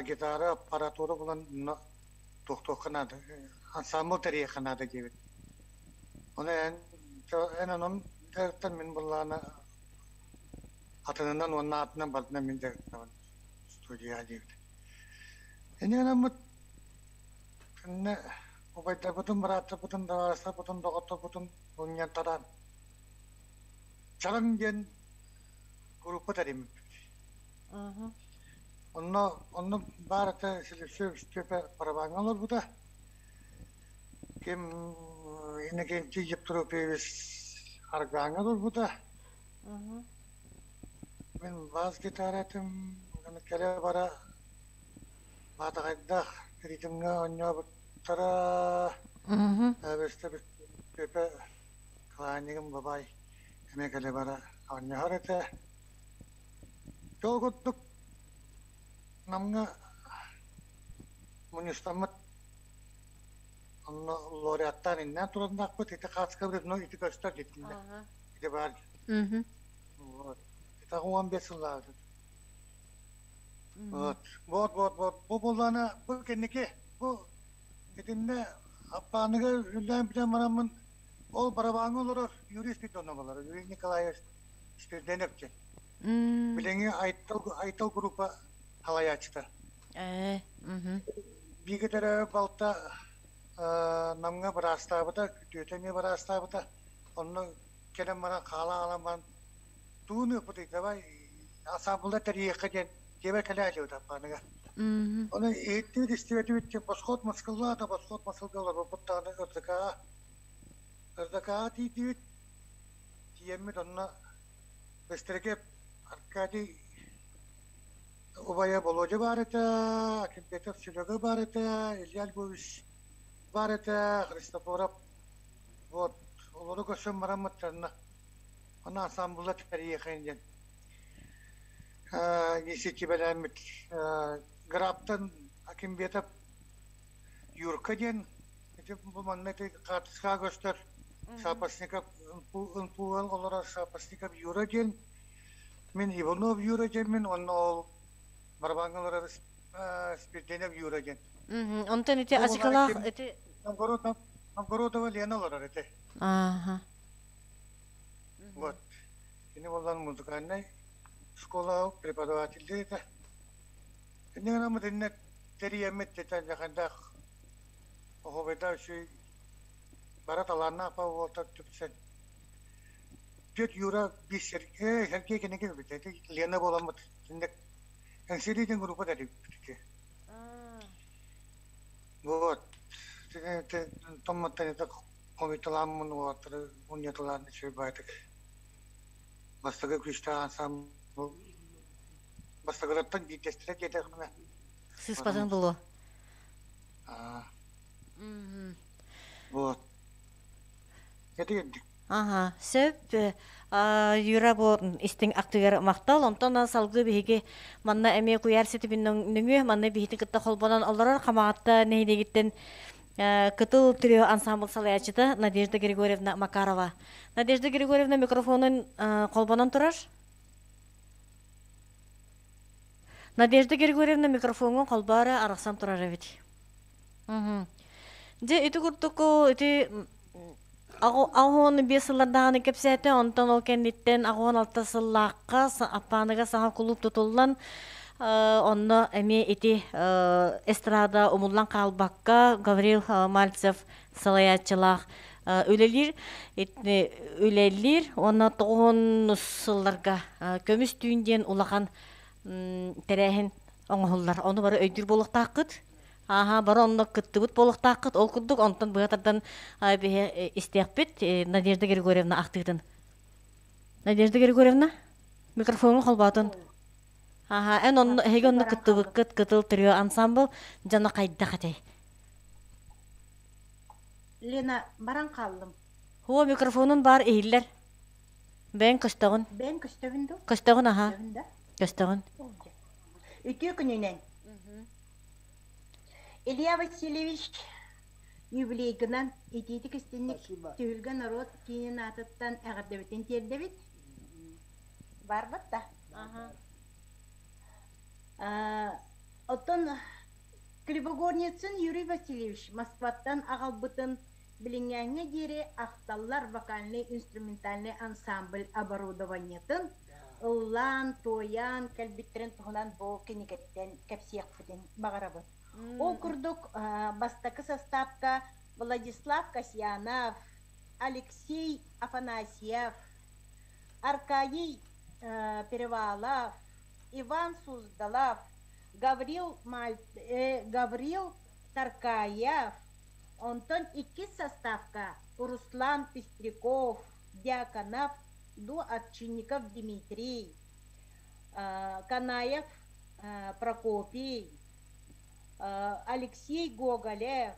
гитара, аппаратура булан онно туохтуохха наада, ансаамбыл тэрийиэххэ наада диэбит. Ону эн эн онон дьарыктан мин былаана атынынан уонна атынан барытынан мин дьарыктанабын студия диэбит. Инньэ гынаммыт Иннэ убайдарбытын, бырааттарбытын, табаарыстарбытын, доҕотторбутун мунньан тараан Чараҥ диэн группа тэриммиппит. Онно онно баар этэ Селивцев Степа барабааҥҥа олорбута. Ким Иннокентий Евтропьевич аргааҥҥа олорбута. Мин бас гитаратым кэлэ-бара Баатаҕайдаах ритмҥэ оонньообуттара Эбэстэ Пепе Кланигым бабай эмиэ кэлэ-бара оонньоһор этэ. Ол курдук Намҥа мунньустаммыт онно лауреаттаан иннээн тураннаахпыт ити хаацкабыт но ити көстөр дитиннэ ити баар вот ити 15 сыллааҕыта Вот, вот, вот, вот. Бу буоллаана, бу кэнники, бу итиннэ Аппааныга үллээн бүтэн бараммын, ол барабааҥҥа олорор Юрий Спиридонов олорор, Юрий Николаевич Спиридонов диэн. Билиҥҥи Айтал, Айтал группа салайааччыта. Бииргэ төрөөбүт балта Намҥа быраастаабыта, күтүөтэ эмиэ быраастаабыта. Онно кэлэн баран, хаалан-хаалан баран Тууну ыппытый, давай ансаамбылла тэрийиэххэ диэн дьиэбэр кэлээччибит Аппааныга. Ону иһиттибит, истибэтибит диэн босхот мыскыллаата, босхот масылга олорбуппут даҕаны РДК-ҕа. РДК-ҕа тиийдибит, тиийэммит онно Бэстэрэкэп Аркадий убайа Володя баар этэ, Акимбетов Серега баар этэ, Илья Львович баар этэ, Христофоров вот олору көрсөн бараммыттарына Аны ансаамбылла тэрийиэххин диэн инициативэлээммит Граптан Акимбетов Юрка диэн ити бу манна ити хаартыскаҕа көстөр Шапошников ымпуган олорор Шапошников Юра диэн мин Иванов Юра диэммин уонна ол барабааҥҥа олорор Спирденев Юра диэн. Онтон ити ачыкалаах ити Новгородова Лена олорор ити. Ааха. Вот. Кини буоллар музыкальнай школа преподавателлиир этэ. Инньэ гынан итиннэ тэрийэммит тэтэллэхэндэх оһуобайдаах үчүгэй бара талааннаах уолаттар түмсэн Дед Юра биир Сергей Сергей кинигэ эбит ити Лена буоламмыт итинник Эҥсиэли диэн группа тэрийбит Вот. Томмоттон это Хомуйталааммын уолаттары мунньуталаан үчүгэй баайдык бастакы күүстээх ансаамбыл бастакылартан биирдэстэрэ диэтэхпинэ Сыыспатын булуо. Аа. Вот. Ити курдук. Аха, сөп. Юра бу истиҥ актыгар махтал. Онтон салгыы биһиги манна эмиэ куйаар ситимин нөҥүө манна биһитин кытта холбонон олорор Хамаҕатта нэһилиэгиттэн Кытыл трио ансамбл салайааччыта Надежда Григорьевна Макарова. Надежда Григорьевна микрофонун холбонон турар. Надежда Григорьевна микрофоҥун холборо арахсан турар эбит. Дьэ ити курдук ити 85 сыллардаҕаны кэпсээтэ, онтон ол кэнниттэн 86 сыллаахха Аппааныга саҥа кулууп тутуллан, онно эмиэ ити эстрада умуллан хаалбакка Гаврил Мальцев салайааччылаах үлэлиир үлэлиир уонна тоҕуһун сылларга көмүс түүн диэн улахан тэрээһин оҥоһуллар. Ону бары өйдүүр буолуохтааххыт. Ааһа, бары онно кыттыбыт буолуохтааххыт. Ол курдук, онтон быһа тардан биһи истиэхпит Надежда Григорьевна ахтыытын. Надежда Григорьевна, микрофоҥу холбоотун. Аха, эн онно эһиги Чурапчы онно баран хааллым. кыттыбыккыт Кытыл трио ансамбл дьоно хайдах этэй? Лена, баран хааллым. Хуо микрофонун баар иһиллэр. Бэйэҥ көстөҕүн. Бэйэм көстөбүн дуу? Көстөҕүн аха. Көстөбүн да? Көстөҕүн. Ол дьэ. Үтүө күнүнэн. Илья Васильевич юбилейгынан итиитик истинник Спасибо. Түһүлгэ норуот киинин аатыттан эҕэрдэбитин тиэрдэбит. Барбыт да. Аха. Оттон Кривогорницын Юрий Васильевич Москваттан аҕалбытын билиҥҥээҥҥэ диэри ахталлар вокальнай-инструментальнай ансамбль оборудованиетын ыллаан, туойан кэлбиттэрин туһунан бу кинигэттэн кэпсиэхпитин баҕарабыт. Ол курдук бастакы састаапка Владислав Касьянов, Алексей Афанасьев, Аркадий Перевалов, Иван Суздалов, Гаврил, Маль... Гаврил Таркаев, онтон иккис составка Руслан Пестряков, Дьяконов, Ду Овчинников Дмитрий, Канаев Прокопий, Алексей Гоголев,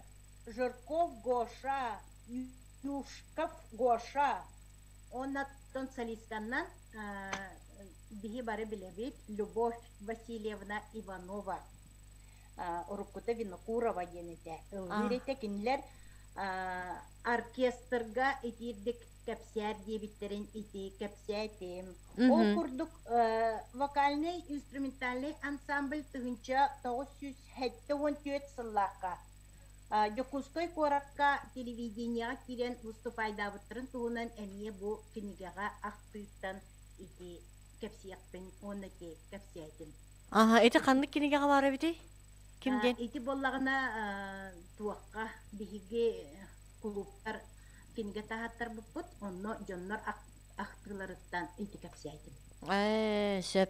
Жирков Гоша, Юшков Гоша. Оннаттан солистканнан биһи бары билэбит Любовь Васильевна Иванова уруккута Винокурова диэн этэ. Ыллыыр этэ кинилэр оркестрга итиирдик кэпсээр диэбиттэрин ити кэпсээтим. Ол курдук вокальнай инструментальнай ансамбль 1974 сыллаахха Дьокуускай куоракка телевидениеҕа киирэн выступайдаабыттарын туһунан эмиэ бу кинигэҕэ ахтыыттан ити кэпсиэхпин уонна ити кэпсээтим. Аха, ити ханнык кинигэҕэ баар эбитий? Ким диэн? Ити буоллаҕына туохха биһиги кулууптар кинигэ таһааттарбыппыт, онно дьоннор ахтыыларыттан ити кэпсээтим. Ээ, сөп.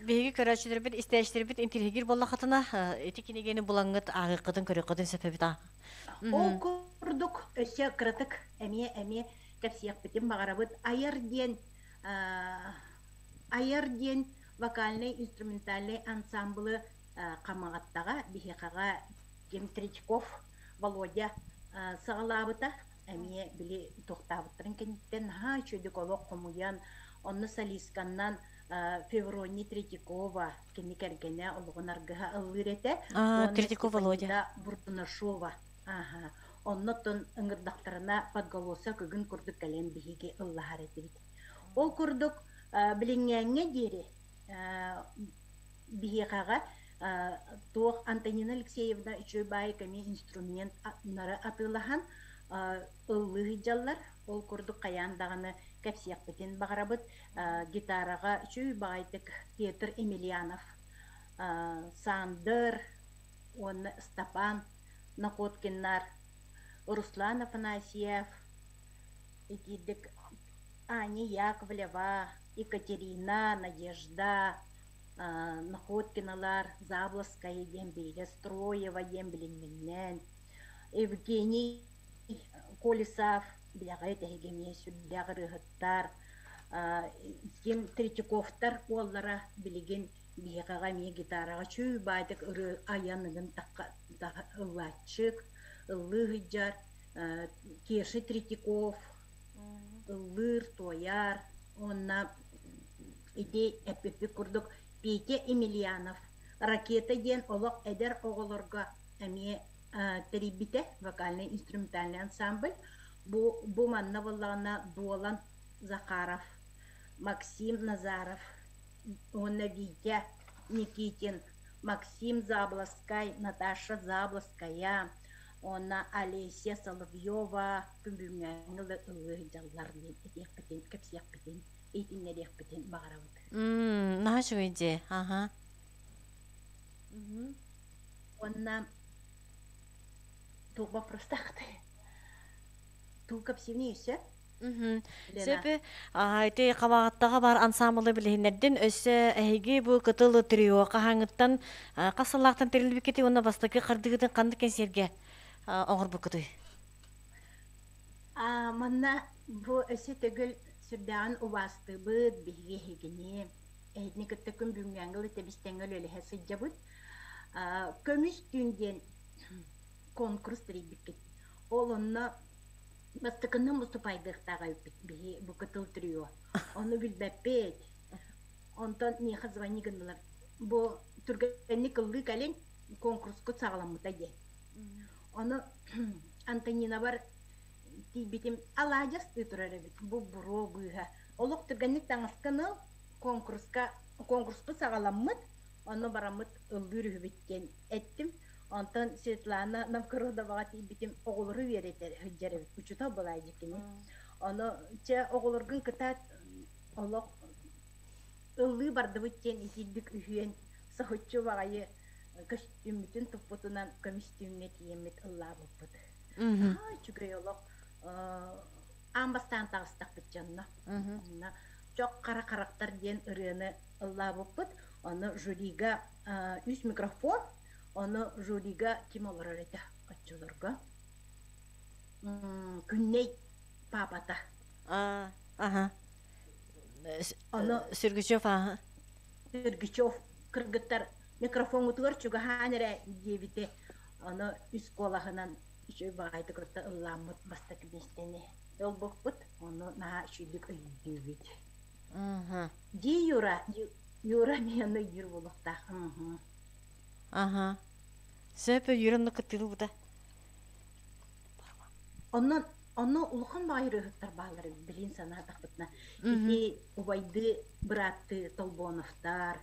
Биһиги көрөөччүлэрбит, истээччилэрбит интириһигир буоллаххытына, ити кинигэни булаҥҥыт ааҕыаххытын, көрүөххүтүн сөп эбит аа. Ол курдук өссө кыратык эмиэ эмиэ кэпсиэхпитин баҕарабыт. Айар диэн Айар диэн вокальнай инструментальнай ансамблы Хамаҕаттаҕа биһиэхэҕэ Ким Тричков Володя саҕалаабыта. Эмиэ били туохтаабыттарын кэнниттэн наһаа үчүгэйдик олох хомуйан, онно солистканнан Феврония Третьякова кини кэргэнэ олоҕун аргыһа ыллыыр этэ. А, Уонна Третьяков Володя. Степанида Буртунашова. Аха. Оннотон ыҥырдахтарына подголосок ыгын курдук кэлэн биһиги ыллаһар этибит. Ол курдук билиҥҥээҥҥэ диэри биһиэхэҕэ туох Антонина Алексеевна үчүгэй баайык эмиэ инструмент нары атыылаһан ыллыы сылдьаллар. Ол курдук хайаан даҕаны кэпсиэхпитин баҕарабыт. Гитараҕа үчүгэй баҕайытык Петр Емельянов, Сандер уонна Степан Находкиннар, Руслан Афанасьев, итиирдик Аня Яковлева, Екатерина, Надежда Находкиналар, Заблоская диэн бииргэ Строева диэн билинниннэн, Евгений Колесов билэҕит эһиги эмиэ сүрдээх ырыаһыттар, ким Третьяковтар уоллара билигин биһиэхэҕэ эмиэ гитараҕа чүй баайдык ырыа айан ыгын ыллааччык, ыллыы сылдьар Кеша Третьяков ыллыыр, туойар уонна ити эппиппит курдук Петя Емельянов «Ракета» диэн олох эдэр оҕолорго эмиэ тэрийбитэ вокальнай инструментальный ансамбль. Бу, бу манна буоллаҕына Дуолан Захаров, Максим Назаров уонна Витя Никитин, Максим Заблоскай, Наташа Заблоская, уонна Олеся Соловьева күн бүгүҥҥээҥҥи ыллыы сылдьаллар диэн этиэхпитин, кэпсиэхпитин, иһитиннэриэхпитин баҕарабыт. Наһаа үчүгэй дьиэ. Аха. Уонна туох боппуруостаахтай? Туу кэпсиини өссө? Сөп. Ити Хабаҕаттаҕа баар ансаамбылы билиһиннэрдин. Өссө эһиги бу Кытыл трио хаһааҥҥыттан хас сыллаахтан тэриллибиккитий уонна бастакы хардыгытын ханнык кэнсиэргэ оҥорбуккутуй? Манна бу өссө төгүл сүрдээҕин убаастыыбыт биһиги эһигини. Эһитини кытта күн бүгүҥҥээҥҥэ дылы тэбис-тэҥҥэ үлэлэһэ сылдьабыт. Көмүс түүн диэн конкурс тэрийбиккит. Ол онно бастакыннан муступайдыахтаах эбиппит биһи бу кытыл трио. Ону билбэппит. Онтон миэхэ звони гыннылар. Бу түргэнник ыллыы кэлин конкурскут саҕаламмыта диэн. Ону Антонинабар тиийбитим алаадьастыы турар эбит бу буруо быыһа. Олох түргэнник таҥаскын ыл, конкурска конкурспут саҕаламмыт, онно бараммыт ыллыыр үһүбүт диэн эттим. Онтон Светлана Новгородоваҕа тиийбитим оҕолору үөрэтэр сылдьар эбит, учуутал былаайдьы кини. Ону чэ оҕолоргун кытаат олох ыллыы бардыбыт диэн итирдик үһүөн соһуччу баҕайы көстүүммүтүн туппутунан көмүс түүҥҥэ тиийэммит ыллаабыппыт. Наһаа үчүгэй олох аан бастаан таҕыстахпыт дьонно. Онно Чох хара харахтар диэн ырыаны ыллаабыппыт. Ону жюрига үс микрофон, ону жюрига ким олорор этэ оччолорго? Күннэй папата. Аха. Ону Сергучев ааһа. Сергучев кыргыттар микрофоҥҥутугар чугаһаан эрэ диэбитэ. Ону үс куолаһынан үчүгэй баҕайытык кытта ыллааммыт бастакы миэстэни ылбыппыт. Ону наһаа үчүгэйдик өйдүүбүт. Дии Юра, Юра миэнэ өйдүүр буолуохтаах. Аха. Сөп Юра онно кыттыылбыта. Онон Онно улахан баҕайы ырыаһыттар бааллар эбит, билин санаатахпытына. Ити убайдыы, бырааттыы Толбоновтар,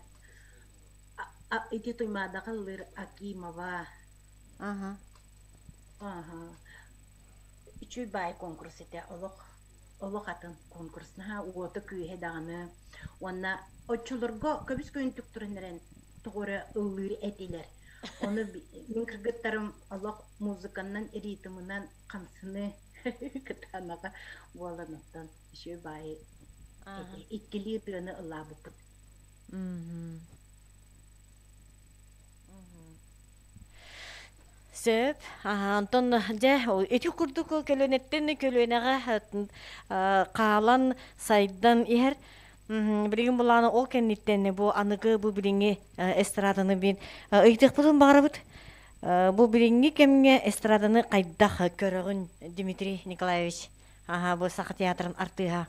ити Туймаадаҕа ыллыыр Акимова. Аха. Үчүгэй баай конкурс этэ, олох олох атын конкурс. Наһаа уота-күүһэ даҕаны. Уонна оччолорго көбүс-көөнтүк туран эрэн тоҕо эрэ ыллыыр этилэр. Ону мин кыргыттарым олох музыканнан, ритмынан хамсыны кытаанаҕа буолан оттон үчүгэй баайы иккилии тыаны ыллаабыппыт. Сөп. Онтон дьэ ити курдук көлүөнэттэн көлүөнэҕэ хаалан сайдан иһэр. Билигин булааны ол кэнниттэн бу аныгы бу билиҥҥи эстраданы бин ыйытыахпытын баҕарабыт. Бу билиҥҥи кэмҥэ эстраданы хайдах көрөҕүн, Дмитрий Николаевич? Аха, бу Саха театрын артыыһа.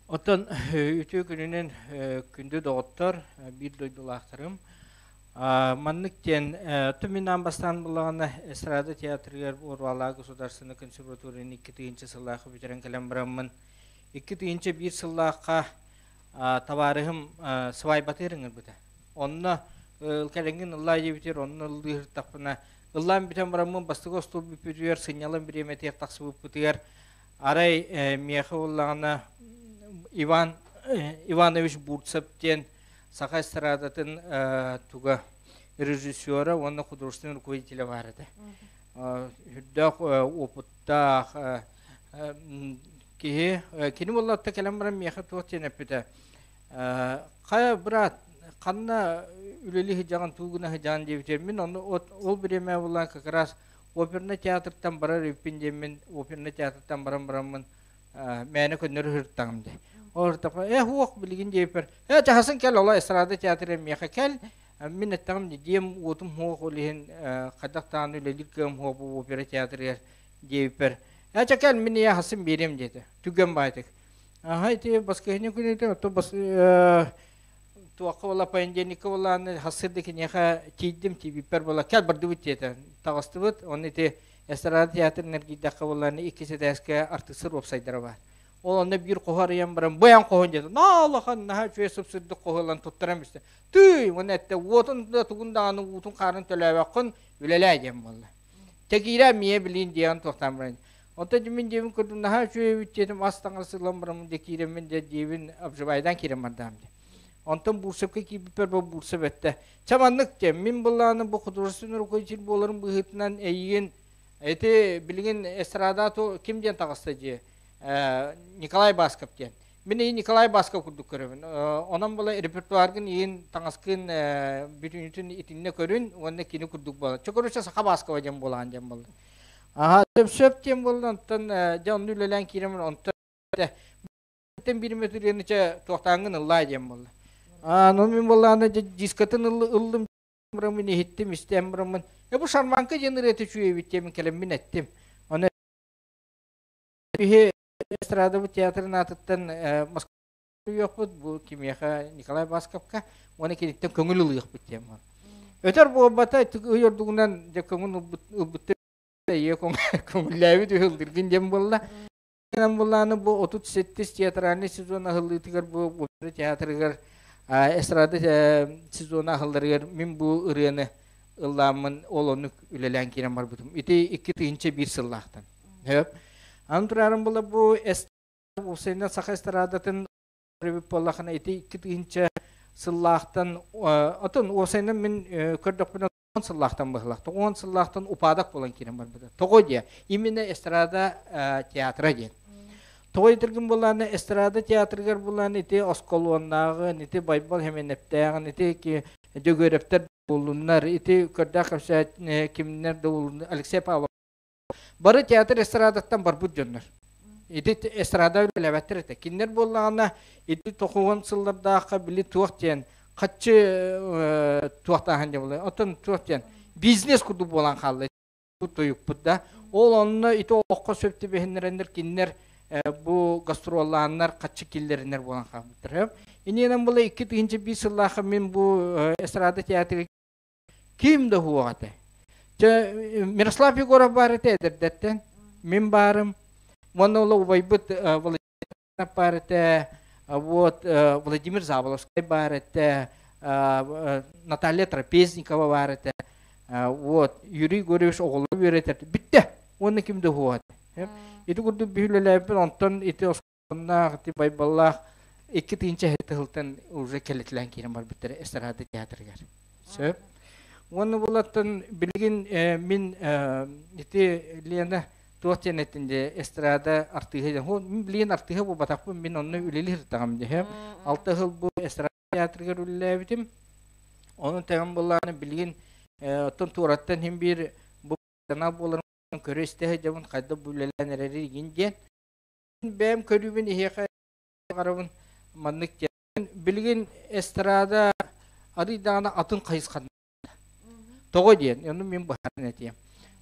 Оттон үтүө күнүнэн күндү доҕоттор, биир дойдулаахтарым. Маннык диэн, мин аан бастаан буллаҕына эстрада театрыгар Урвалаа государственнай консерваторияны 2 тыһыынча сыллаахха бүтэрэн кэлэн бараммын, 2 тыһыынча 1 сыллаахха табаарыһым свайбатыыр ыҥырбыта. Онно кэлэҥҥин ыллаа диэбитигэр онно ыллыыртахпына ыллаан бүтэн бараммын бастакы остуол бүппүтүгэр сынньалаҥ бириэмэтигэр тахсыбыппытыгар арай миэхэ буоллаҕына Иван Иванович Бурцев диэн саха эстрадатын туга режиссера уонна художественный руководителя баар этэ. Үрдээх опыттаах киһи кини буоллатта кэлэн баран миэхэ туох диэн эппитэ хайа брат ханна үлэлии сылдьаҕын туу гына сылдьаҕын диэбитэ мин ону ол бириэмэ буолан как раз опернай театртан барар эбиппин диэммин опернай театртан баран бараммын мээнэ көннөрү сырыттаҕым дии ол ыртапа э уох билигин диэбиппэр э чаһасын кэл ола эстрада театра миэхэ кэл мин эттэҕим диэм уотум хуох ол иһин хайдах даҕаны үлэлиир кыам хуох бу опера театрыгар диэбиппэр ээ чэ кэл мин ийэ хасын биэриэм диэтэ түгэн баайтык аха ити баскыһыня күнүтэ ото бас туохха була понедельникка буолааны хассырды киниэхэ тиийдим тиийбиппэр буола кэл бардыбыт диэтэ таҕыстыбыт онно ити эстрада театрын эргийдэххэ буоллааны иккис этээскэ артыыстар уопсайдара баар ол онно биир хоһу арыйан баран быйан хоһун диэтэ наа улахан наһаа үчүгэй сып-сырдык хоһу ылан туттаран бистэ тыый уонна эттэ уотун да тугун даҕаны уутун хаарын төлөөбөххүн үлэлээ диэн буолла Тэгиирэ миэ билиин диэн туохтаан баран. Онтон мин диэбин курдук наһаа үчүгэй эбит диэтим ас таҥас ылан бараммын дьэ киирэммин дьэ диэбин обживайдаан киирэн бардаам дии. Онтон Бурцевка киирбиппэр бу Бурцев эттэ. Чэ маннык диэн мин былааны бу художественный руководитель буоларым быһыытынан эйигин ити билигин эстрада ким диэн таҕыста дии Николай Басков диэн. Мин и Николай Басков курдук көрөбүн. Онон була репертуаргын иин таҥаскын бүтүнүтүн итиннэ көрүн уонна кини курдук буолар. Чэ короче Саха Баскова диэн буолаан диэн буолла. Аха сөп сөп диэн буолла онтон дьэ онну үлэлээн киирэммин онтон Биир метрени чэ туохтааҥҥын ыллаа диэн буолла. Ану мин буоллаана дискатын ыллым мин иһиттим истэм быраммын. Э бу шарманка диэн ырыата үчүгэйбит диэмин кэлэммин эттим. Оны биһи эстрадабыт театрын аатыттан Москва үйөхпүт бу кимиэхэ Николай Басковка уонна киниттэн көҥүл ылыахпыт диэн буолла. Өтөр буолбата ый ордугунан дьэ көҥүл ылбыт ийэ көҥүллээбит үһү ылдыргын диэн буолла. Буллааны бу 37 театральный сезон аһыллыытыгар бу опера театрыгар эстрада сезона аһылларыгар мин бу ырыаны ыллааммын ол оннук үлэлээн киирэн барбытым. Ити 2001 сыллаахтан. Хөп. Аны турарым була бу Усайна саха эстрадатын буоллахына ити 2000 сыллаахтан отон уосайна мин көрдөхпүнэ 10 сыллаахтан быһылах 10 сыллаахтан упадок буолан киирэн барбыта. Тоҕо диэ? Именно эстрада театра диэн. Тоҕо этиргин булааны эстрада театрыгар булаан ити осколуоннааҕын, ити Байбал Хэмэнэптээҕин, ити Дөгүөрэптэр буоллуннар, ити көрдөөх кэпсээт кимнэр да буоллуннар, Алексей Павлов. Бары театр эстрадаттан барбыт дьоннор. Ити эстрада үлэлээбэттэр этэ. Кинилэр буоллаҕына ити тоқуон сыллардаахха били туох диэн хаччы туохтааһын дьэ буолла. Оттон туох диэн бизнес курдук буолан хаалла тойукпут да. Ол онно ити олоххо сөп түбэһиннэрэннэр кинилэр бу гастроллааннар хаччы киллэринэр буолан хаалбыттар. Иннинэн була 2001 сыллаахха мин бу эстрада театры Ким да уһуох этэ. Чэ, Мирослав Егоров баар этэ эдэрдэттэн. Мин баарым. Уонна ол убайбыт Владимир баар этэ, вот Владимир Заболоцкай баар этэ, Наталья Трапезникова баар этэ, вот Юрий Егорович оҕолору үөрэтэр. Бүттэ. Уонна ким да уһуох этэ. Ити курдук биһилэлээбиппин, онтон ити Оннаах ити Байбаллаах 2007 сылтан уже кэлэтилээн киирэн барбыттар эстрада театрыгар. Сөп. Уонна булаттан билигин мин ити Лена туох диэн эттин дии эстрада артыыһа диэн. Мин билигин артыыһа буолбатахпын, мин онно үлэлиир сыртаҕым дии. 6 сыл бу эстрада театрыгар үлэлээбитим. Онон тэҥэн буллааны билигин оттон туораттан иһин биир бу канал буоларын көрө-истэ сылдьабын хайдах бу үлэлээн эрэригин диэн. Бэйэм көрүүбүн эһиэхэ баҕарабын маннык диэн. Билигин эстрада арыый даҕаны атын хайысханан. Тоҕо диэн, ону мин быһааран этиэм.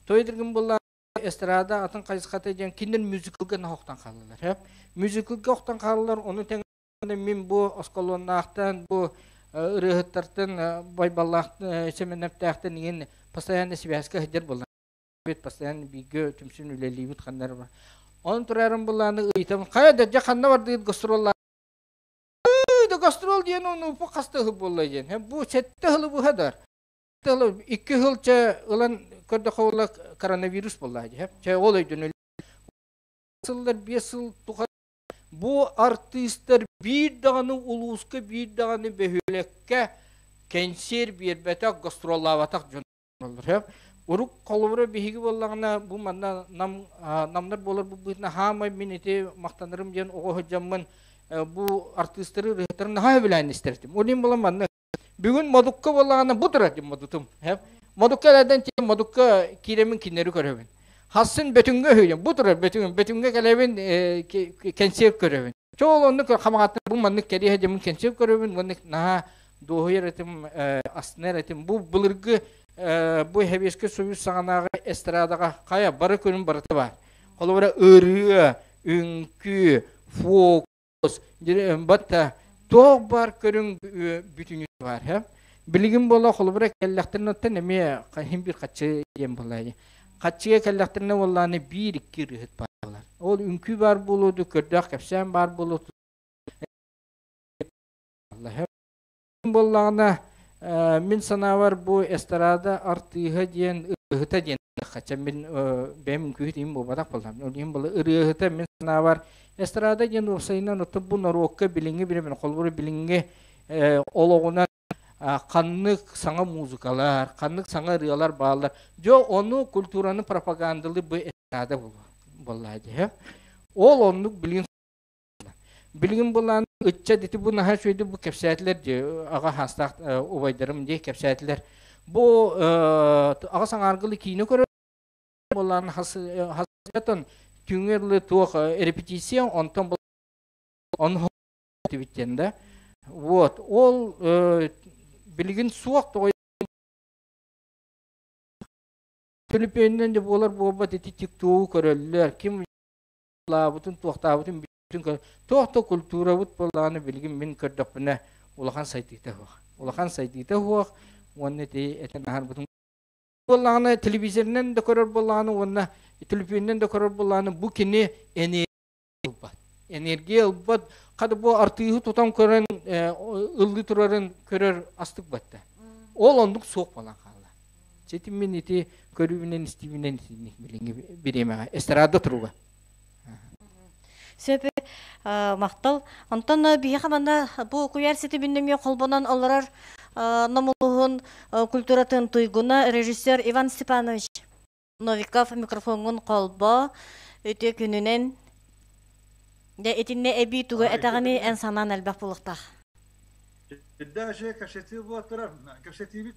Тоҕо буолла эстрада атын хайысхата диэн кинилэр мюзиклга охтон хаалаллар. Мюзиклга охтон хаалаллар, ону тэҥэ мин бу осколуоннаахтан, бу ырыаһыттартан, Байбаллаах Сэмэнэптээхтэн иҥин постоянно связка сылдьар буолла. Постоянно бииргэ түмсүн үлэлиибит ханна бар. Онон турарым булааны ыйтам хайа да дьэ ханна бардыгыт гастроллаа да гастрол диэн ону бу хаста ыһы буолла диэн бу сэттэ ыһылы быһа дар икки ыһыл чэ ылан көрдөхө буолла коронавирус буолла дии чэ ол өйдөнөл сыллар 5 сыл тухары бу артыыстар биир даҕаны улууска биир даҕаны бөһүөлэккэ кэнсиэр биэрбэтэх гастроллаабатах дьон. Урук холобура биһиги буоллаҕына бу манна нам намнар буолар быһыытынан хаамай мин ити махтанарым диэн оҕо сылдьаммын бу артыыстары ырыаһыттарын наһаа сөбүлээн истэр этим. Ол иһин буолан манна бүгүн Модукка буоллаҕына бу турар дим Модутум. Модукка элэрдэн тиийэн Модукка киирэммин кинилэри көрөбүн. Хассын Бөтүҥҥэ үһүйэм. Бу турар Бөтүҥ Бөтүҥҥэ кэлэбин кэнсиэр көрөбүн. Чоол оннук хамаҕаттан бу маннык кэриэһэ дьоммун кэнсиэр көрөбүн уонна наһаа дуоһуйар этим, астынар этим. Бу былыргы бу Сэбиэскэй Союз саҕанааҕы эстрадаҕа хайа бары көрүҥ барыта баар. Холобура ырыа, үҥкүү, фокус, батта туох баар көрүҥ бүтүнү баар. Һэ? Билигин буола холобура кэллэхтэринэ оттон эмиэ хин бир хаччы диэн буолла. Хаччыга кэллэхтэринэ буоллааны биир-икки ырыаһыт бааллар. Ол үҥкүү баар буолуо дуу, көрдөөх кэпсээн баар буолуо буоллаҕына мин санаабар бу эстрада артыыһа диэн ырыаһыта диэн хача мин бэйэм үҥкүүһүт иһин буолбатах буоллам. Ол иһин була ырыаһыта мин санаабар эстрада диэн уопсайынан оттон бу норуокка билиҥҥи бириэмэ холобура билиҥҥи олоҕунан ханнык саҥа музыкалар, ханнык саҥа ырыалар бааллар. Дьэ ону культураны пропагандалыы бу эстрада буолла дии. Ол оннук билигин билигин булаан ыччат ити бу наһаа үчүгэйдик бу кэпсээтилэр дии аҕа хаастаах убайдарым дии кэпсээтилэр. Бу аҕа саҥааргылы киинэ көрөр буолаан хас хас түҥҥэ дылы туох репетиция онтон. Он тибиттен да. Вот, ол билигин суох тоҕо төлөпүөнүнэн да буолар буолбат ити тиктогу көрөллөр. Ким лаабытын, туохтаабытын бүтүн туох да культурабыт буоллаҕына билигин мин көрдөхпүнэ улахан сайдыыта суох. Улахан сайдыыта суох уонна ити этэн аһарбытым буоллаҕына телевизорынан да көрөр буоллаҕына уонна төлөпүөнүнэн да көрөр буоллаҕына бу кини энергия ылбат. Энергия ылбат. Хата бу артыыһы тутан көрөн ыллыы турарын көрөр астык батта. Ол оннук суох буолан хаалла. Ситим мин ити көрүүбүнэн истиибинэн итинник билиҥҥи бириэмэҕэ эстрада туруга. Сөп махтал. Онтон биһиэхэ манна бу куйаар ситимин нөҥүө холбонон олорор Нам улууһун культуратын туйгуна режиссер Иван Степанович Новиков микрофоҥҥун холбоо. Үтүө күнүнэн. Дьэ итиннэ эбии тугу этэҕиний эн санаан элбэх буолуохтаах. Дальше кэпсэтии буола турар. Кэпсэтиибит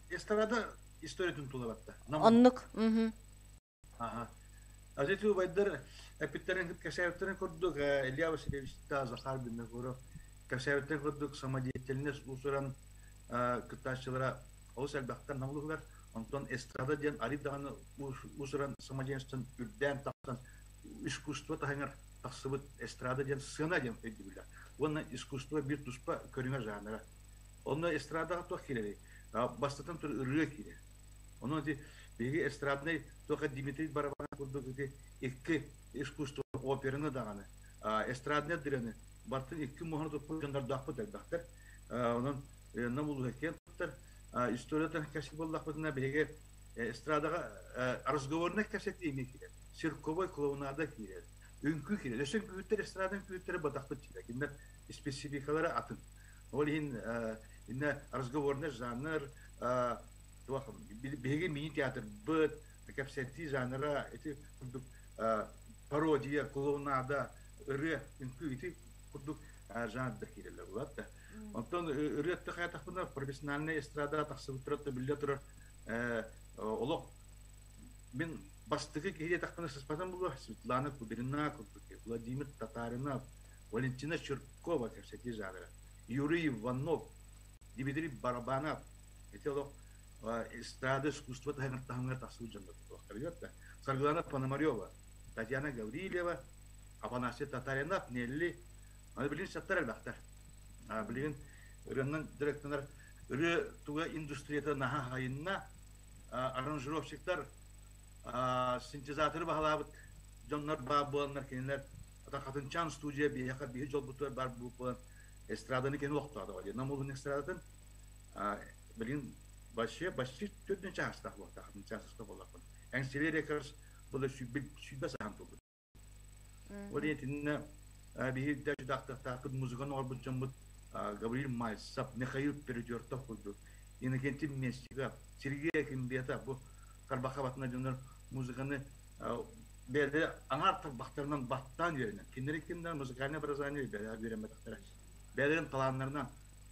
эстрада историятын тула барда. Оннук. Аха. Азити убайдар эппиттэрин кэсээбиттэрин курдук Илья Васильевич та Захар Винокуров кэсээбиттэрин курдук самодеятельность уусуран кыттааччылара олус элбэхтэр намылыһылар. Онтон эстрада диэн арый даҕаны уусуран самодеятельностан үрдээн тахсан искусство таһыгар тахсыбыт эстрада диэн сцена диэн өйдөбүлэ. Уонна искусство биир туспа көрүҥэ жанра. Онно эстрадаҕа туох киирэрий? Бастатан туран ырыа киирэр. Онон ити биһиги эстраднай туох Дмитрий Барабан курдук ити икки искусство операны даҕаны эстраднай ырыаны бартын икки муоһаны туппут дьоннордоохпут элбэхтэр. Онон нам улууһа киэн туттар. Историятын кэпсиир буоллахпытына биһиги эстрадаҕа разговорнай кэпсэтии эмиэ киирэр. Цирковой клоунада киирэр. Үҥкүү киирэр. Өссө үҥкүүттэр эстрада үҥкүүттэрэ батахпыт киирэр. Кинилэр спецификалара атын. Ол иһин иннэ разговорный жанр туох биһиги мини-театрбыт, кэпсэтии жанра ити курдук пародия, клоунада, ырыа, үҥкүү ити курдук жанрдар киирэллэр булат да. Онтон ырыа хайатахпына профессиональная эстрада тахсыбыттара биллэ турар олох мин бастакы киһи диэтэхпинэ сыспатым буолуо Светлана Кудрина курдук Владимир Татаринов, Валентина Чиркова кэпсэтии жанра, Юрий Иванов, Дмитрий Барабанов ити олох эстрада искусство таһыгар таһымыгар тахсыбыт дьоннор туохтар да Саргылана Пономарева, Татьяна Гаврильева, Афанасий Татаринов, Нелли, аны билигин саттар элбэхтэр. Билигин ырыаннан директорлар ырыа туга индустрията наһаа хайынна, аранжировщиктар синтезаторы баһылаабыт дьоннор баар буоланнар кинилэр Хатынчаан студия биһиэхэ биһи дьолбутугар баар буолан эстраданы кини олохтоодоҕо диэн Нам улуһун эстрадатын билигин вообще почти төрдүн чаастаах буолтаах чаастаах буоллахпын Эҥсиэли Рекордс була сүүрбэ саһан турбут ол итиннэ биһи дьаахтахтаахпыт музыканы оҥорбут дьоммут Гаврил Мальцев, Михаил Перетертов курдук Иннокентий Местников, Сергей Акимбетов бу Тарбахха батына дьоннор музыканы бэйэлэрэ аҥаар тарбахтарынан баттаан үөрэнэр. Кинилэри кимнэр музыкальное образование бэйэлэрэ үөрэммэтэхтэрэ. Бэйэлэрин талааннарынан.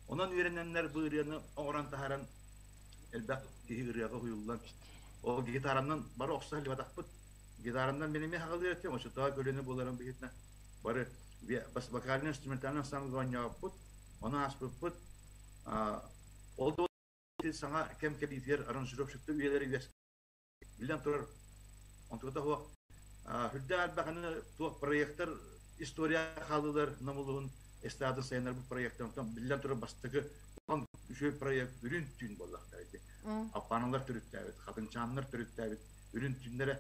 Онон үөрэнэннэр бу ырыаны оҥорон таһааран элбэх киһи ырыаҕа уһуйуллан ол гитаранан бары охсо сылдьыбатахпыт. Гитаранан мин эмиэ хаҕылыыр этим, оччотооҕу көлүөнэ буоларын быһыытынан бары бас вокальный инструментальный ансамблга оонньообуппут, ону ааспыппыт. Ол да саҥа кэм кэлиитигэр аранжировщиктар үйэлэрэ үөскээн турар. Онтуката суох үрдээх элбэх аны туох проектар история хаалыылар Нам улууһун эстрадын сайыннарбыт проектар онтон биллэн турар бастакы улахан үчүгэй проект үрүн түүн буоллахтар ити. Аппааналар төрүттээбит, хатыҥчааннар төрүттээбит үрүн түүннэрэ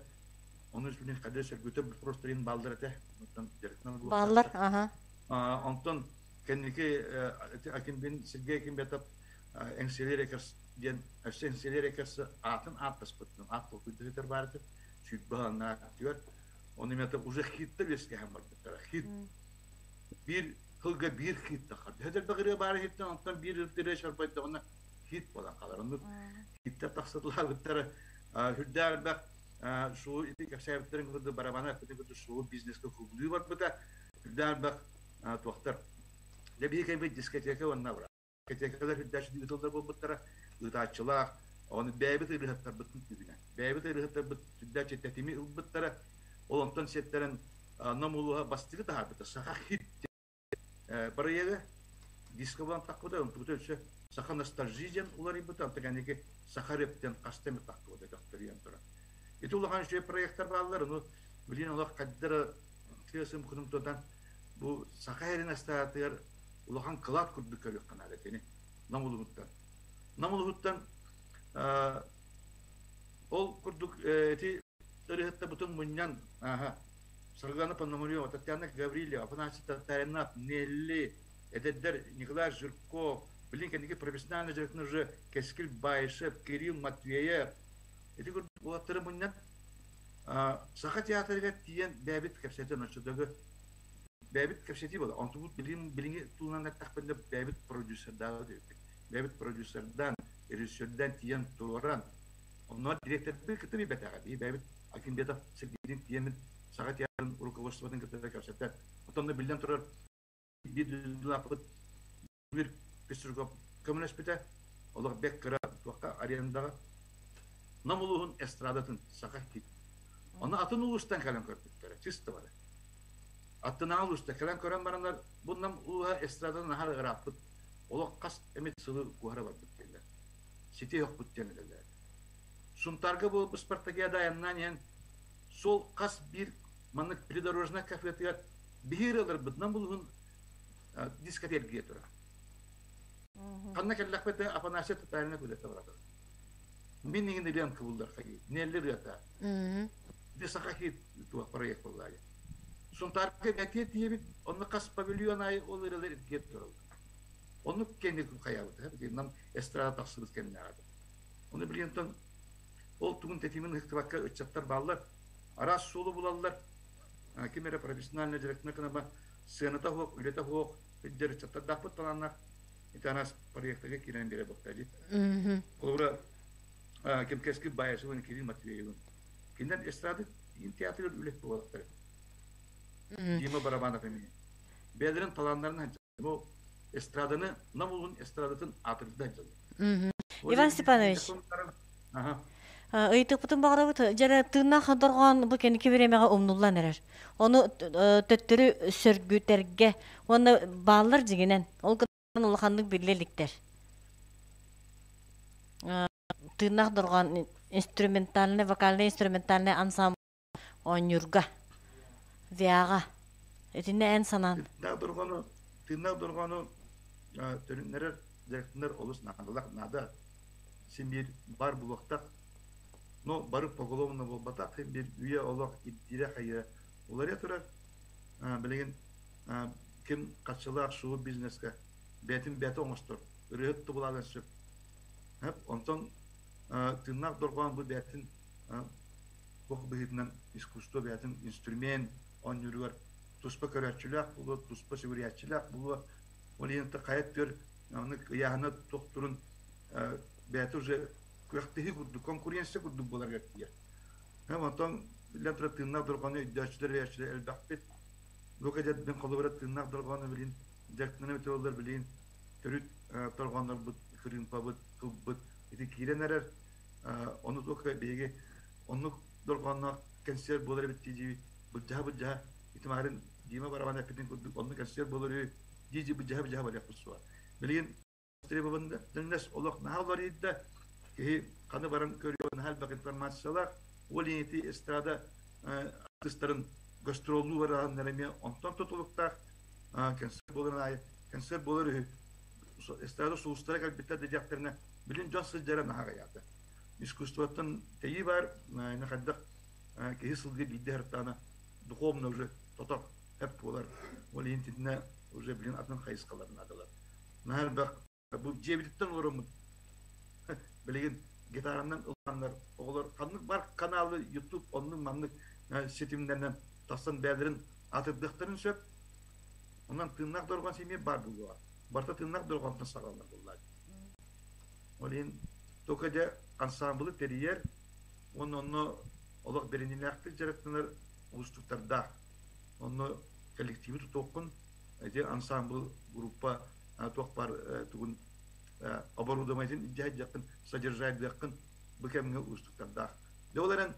ону билин хадыр сөргүтэр боппуруостарын бааллар этэ. Онтон дьарыктанар Бааллар, аха. Онтон кэнники Акимбин Сергей Акимбетов Эҥсиэли Рекордс диэн өссө Эҥсиэли Рекордс аатын ааттаспыттан аат толкуйдатар баар этэ сүүрбэ анаатыгар ону именно уже хиттар үөскэһэн барбыттара хит биир тылга биир хит тахар төһө элбэх ырыа баар иһиттэн онтон биир ырыа шарбайдаҕына хит буолан хаалар оннук хиттэр тахсытылаабыттара үрдээх элбэх шоу ити кэпсээбиттэрин курдук барабана эппитин курдук шоу бизнеска кубулуу барбыта үрдээх элбэх туохтар дьэ биһи кэлбит дискотека уонна дискотекалар үрдээччи ыытыллар буолбуттара ыытааччылаах ону бэйэбит ырыаһыттарбытын түбүнэн бэйэбит ырыаһыттарбыт сүрдээччи тэтими ылбыттара ол онтон сиэттэрэн Нам улууһа бастакы таһаарбыта саха хит. Бырайыагы диско булан тахпыта, онтубута өссө саха ностальжи диэн уларыйбыта, онтон кэнники саха рэп диэн хаста эмит тахпыта төхтөрүйэн туран. Ити улахан үчүгэй проектар бааллар, ону билигин олох хайдара тыасым кунум тутан бу саха эрин астаатыгар улахан кылаат курдук көрүөххэ наада итини Нам улуһуттан. Нам улуһуттан ол курдук ити ырыһыттабытын мунньан Саргылана Пономарева, Татьяна Гаврильева, Афанасий Татаринов, Нелли, эдэрдэр Николай Жирков, билин кэнники профессиональный дьарыктан уже Кэскил Баишев, Кирилл Матвеев. Ити курдук уолаттары мунньан Саха театрыгар тиийэн бэйэбит кэпсэтэн оччотугу бэйэбит кэпсэтии буола. Онтубут билигин билиҥҥи туһунан эттэхпинэ бэйэбит продюсердаабыт эбиппит. Бэйэбит продюсердаан, режиссердаан тиийэн туруоран, онно дириэктэрбит кытта билбэтэҕэ дии. Бэйэбит Акимбетов Сергейдин тиийэммит Саха театрын руководствотын кытта кэпсэтэн, оттон биллэн турар биир дойдулаахпыт Мир Пеструков көмөлөспүтэ. Олох бэк кыра туохха арендаҕа Нам улууһун эстрадатын саха хит. Ону атын улуустан кэлэн көрбүттэрэ, чисто бары. Аттынааҕы улууста кэлэн көрөн бараннар, бу Нам улууһа эстраданы наһаа ырааппыт, олох хас эмит сылы куоһара барбыт дииллэр. Сити өһөхпүт диэн этэллэр. Сунтаарга буолбут спартакиада айаннаан иһэн суол хас биир маннык придорожнай кафетыгар биһиги ырыаларбыт Нам улууһун дискотергия турар. Ханна кэллэхпит да Афанасий Татаринов үлэтэ барар. Мин иҥин ылыам кыбыллар хаги. Нелли ырыата. Ди саха хит туох проект буоллаайы. Сунтаарга бэтиэ тиийэбит, онно хас павильон аайы ол ырыалар иргиэт тураллар. Оннук кэнник хайаабыт, нам эстрада тахсыбыт кэмнээҕэ. Оны билигин ол тугун тэтимин ыһыктыбакка ыччаттар бааллар, араас суолу булаллар. Ким эрэ профессиональный директор кынаба сыаната суох, үлэтэ суох, сылдьар ыччаттардаахпыт талааннаах ити араас проектарга киирэн биэрэ буолта дии. Холобура, ким Кэскил Баайасыбын, Кирилл Матвеевын. Кинилэр эстрада театрыгар үлэһит буолаллар. Дима Барабанов эмиэ. Бэйэлэрин талааннарын бу эстраданы, Нам улуун эстрадатын аатырда дьылы. Иван Степанович, Ыйытыкпытын баҕарабыт. Дьэрэ тыыннаах дорҕоон бу кэнники бириэмэҕэ умнуллан эрэр. Ону төттөрү сөргүтэргэ уонна бааллар дьиҥинэн. Ол гынан улаханнык биллэ иликтэр. Тыыннаах дорҕоон инструментальный, вокальный инструментальный ансамбль оонньуурга, ВИА-ҕа. Итиннэ эн санаан. Тыыннаах дорҕоону, тыыннаах дорҕоону төрүннэрэр директорлар олус наадалаах наада. Син биир бар булуохтаах. Но бары поголовно буолбатах, син биир үйэ олох ирдиирэ хайыра уларыйа турар. Билигин ким хаччылаах шоу бизнеска бэйэтин бэйэтэ оҥостор, ырыаһыт тубулаан сөп. Онтон тыыннаах дорҕоон бу бэйэтин туох быһыытынан искусство бэйэтин инструмент оонньууругар туспа көрөөччүлээх буолуо, туспа сүгүрүйээччилээх буолуо. Ол иһин хайа өттүгэр ыйааһына тохтурун бэйэтэ уже күрэхтэһии курдук, конкуренция курдук буоларыгар тиийэр. Онтон биллэн турар тыыннаах дорҕоону өйдөөччүлэр, өйөөччүлэр элбэхпит. Бу кэдэрбин холобура тыыннаах дорҕоону билин дьарыктанан эбитэ буоллар билигин төрүт дорҕооннорбут, кырыымпабыт, кылбыт ити киирэн эрэр. Ону туох биһиги оннук дорҕоонноох кэнсиэр буолар эбит дии былдьаһа-былдьаһа ити маарын Дима Барабан эппитин курдук оннук кэнсиэр буолар үһү дии былдьаһа-былдьаһа барыахпыт суоҕа. Билигин требованность олох наһаа уларыйда. Киһи ханы баран көрүө наһаа элбэх информациялаах. Ол ити эстрада артыыстарын гастроллуу барааннар эмиэ онтон тутулуктаах концерт буоларын аайы концерт буолар үһү эстрада сулустара кэлбиттэр да диэхтэринэ билин дьон сылдьара наһаа аҕыйаата. Искусствоттан тэйии баар, хайдах киһи сылгы биирдэ сырыттаҕына духовно уже тотор эп буолар. Ол иһин итиннэ уже билин атын хайысхалар наадалар. Наһаа элбэх бу дьиэбититтэн олороммут билигин гитаранан ылланнар оҕолор ханнык бар каналы YouTube оннук маннык ситимнэринэн тахсан бэйэлэрин атырдыахтарын сөп. Онон тыыннаах дорҕоон симиэ баар буолуоҕа. Барыта тыыннаах дорҕоонтон саҕаланар буоллаҕа. Ол иһин только дьэ ансаамбылы тэрийэр уонна онно олох бэриниилээхтик дьарыктанар уустуктардаах. Онно коллективы тутуоххун, ити ансаамбыл группа туох баар тугун оборудованиетын илдьэ сылдьыаххын, содержайдыаххын бу кэмҥэ уустуктардаах. Дьэ ол эрэн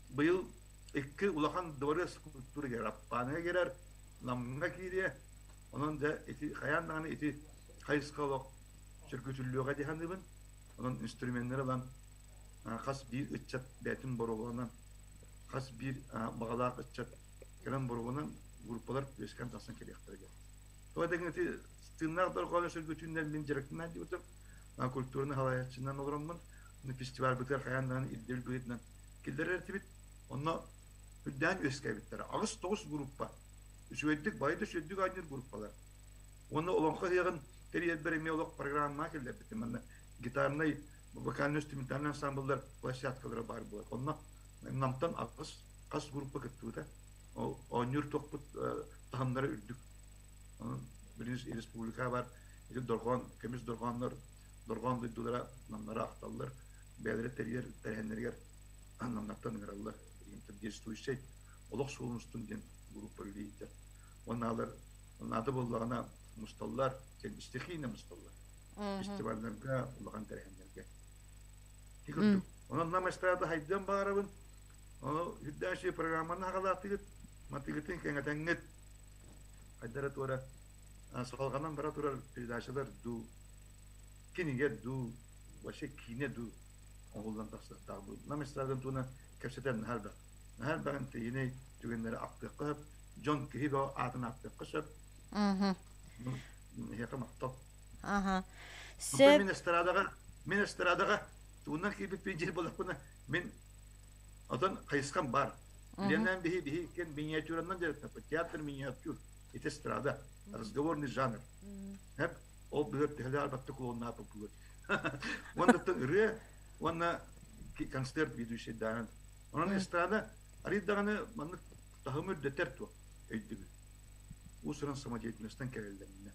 быйыл икки улахан дворец культуры Аппааныга киирэр, Намҥа киириэ. Онон дьэ ити хайаан даҕаны ити хайысха олох сөргүтүллүөҕэ дии саныыбын. Онон инструменнары ылан хас биир ыччат бэйэтин боруобаланан, хас биир баҕалаах ыччат кэлэн боруобаланан группалар үөскээн тахсан кэлиэхтэрэ. Тоҕо диэн ити тыыннаах дорҕоону сөргүтүүннэр мин дьарыктанан диэбитим, культураны салайааччынан олороммун фестивальбытыгар хайаан даҕаны ирдэбил быһыытынан киллэрэр этибит. Онно үрдээн үөскээбиттэрэ. 8-9 группа. Үчүгэйдик, байда үчүгэйдик оонньуур группалар. Уонна олоҥхо ыһыаҕын тэрийэрбэр эмиэ олох программаҕа киллэрбитим. Манна гитарнай, вокально-инструментальнай ансамбллар площадкалара баар буолар. Онно Намтан аҕыс хас группа кыттыбыта. Ол оонньуур туохпут таһымнара үрдүк. Онон билигин республика бар ити дорҕоон, көмүс дорҕооннор, дорҕоон дойдулара намнара ахталлар, бэйэлэрэ тэрийэр тэрээһиннэригэр намнартан ыҥыраллар. Действующай олох суолун устун диэн группа үлэлиир. Уонна алар наада буоллаҕына мусталлар, стихийно мусталлар. Фестивалларга, улахан тэрээһиннэргэ. Онон нам эстрада хайдыан баарабын. Ону үрдээши программаны хагалаатыгыт, матыгытын кэҥэтэҥҥит хайдара туора салҕанан бара турар передачалар дуу, кинигэ дуу, вообще киинэ дуу оҥоһуллан тахсыахтаах дуу. Нам эстрадан туһунан кэпсэтэн наһаа элбэх. Наһаа элбэх интэриэһинэй түгэннэри ахтыахха сөп. Дьон киһи бөҕө аатын ааттыахха сөп. Эһиэхэ махтал. Аха. Сөп. Мин эстрадаҕа, мин эстрадаҕа тугунан киирбиппин дьиэ буоллахпына, мин отон хайысхам баар. Ленэн биһи биһи кен миниатюранан дьарыктаппыт. Театр миниатюр. Ити эстрада. Разговорный жанр. Хеп ол быһыр төһөлө арбатты клоуннааппыт буолур. Уонна ырыа уонна концерт ведущийдаан. Онон эстрада арыйдаҕаны маннык таһымы үрдэтэр туох өйдөбүл. Уус-уран самодеятельностан кэлэллэринэ.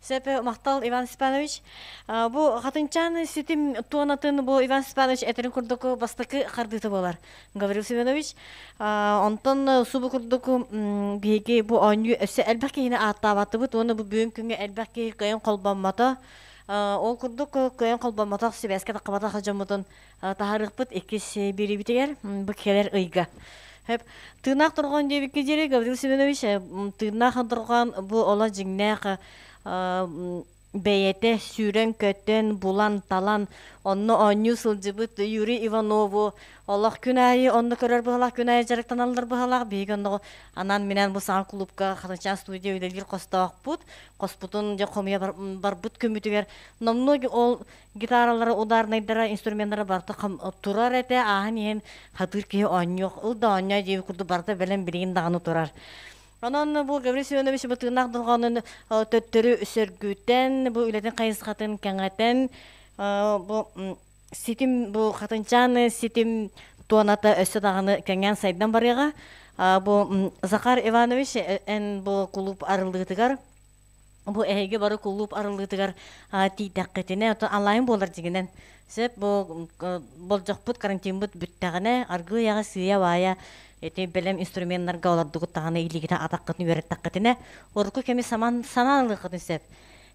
Сөп, махтал Иван Степанович. Бу Хатынчаан ситим туонатын бу Иван Степанович этэрин курдук бастакы хардыыта буолар. Гаврил Семенович, онтон субу курдук биһиги бу оонньуу өссө элбэх киһини ааттаабатыбыт уонна бу бүгүн күҥҥэ элбэх киһи кыайан холбоммото. Ол курдук кыайан холбоммотох сибээскэ таххабатах дьоммутун таһаарыахпыт иккис биэриибитигэр бу кэлэр ыйга. Хөп. Тыыннаах торҕон диэбиккэ диэри Гаврил Семенович тыыннаах торҕон бу олох дьиҥнээх бэйэтэ сүүрэн-көтөн, булан-талан, онно оонньуу сылдьыбыт Юрий Иванову олох күн аайы онно көрөр быһалаах, күн аайы дьарыктаналлар быһалаах. Биһиги онно анаан-минээн бу саҥа клубка Хатынчаан студия үлэлиир хостоохпут. Хоспутун дьэ хомуйа барбыт күммүтүгэр номнуо ол гитаралара, ударнайдара, инструменнара барыта турар этэ, ааһан иһэн хатыыр киһи оонньуох, ыл да оонньоо диэбит курдук барыта бэлэм билигин даҕаны турар. Онон бу Гаврил Семенович бу тыыннаах дорҕоонун төттөрү сөргүтэн, бу үлэтин хайысхатын кэҥэтэн, бу ситим, бу Хатынчаан ситим туоната өссө даҕаны кэҥээн сайдан барыаҕа. Бу Захар Иванович эн бу кулууп арыллыытыгар бу эһиги бары кулууп арыллыытыгар тиийдэххитинэ, оттон онлайн буолар дьиҥинэн. Сөп бу болдьохпут карантиммыт бүттэҕинэ, аргыый аҕа сыыйа-баайа ити бэлэм инструменнарга олордугут даҕаны илиигитин атаххытын үөрэттэххитинэ, урукку кэми саман санаан ылыаххытын сөп.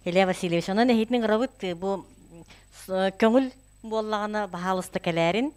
Илья Васильевич, онон эһиитин ыҥырабыт бу көҥүл буоллаҕына баһаалыста кэлээрин.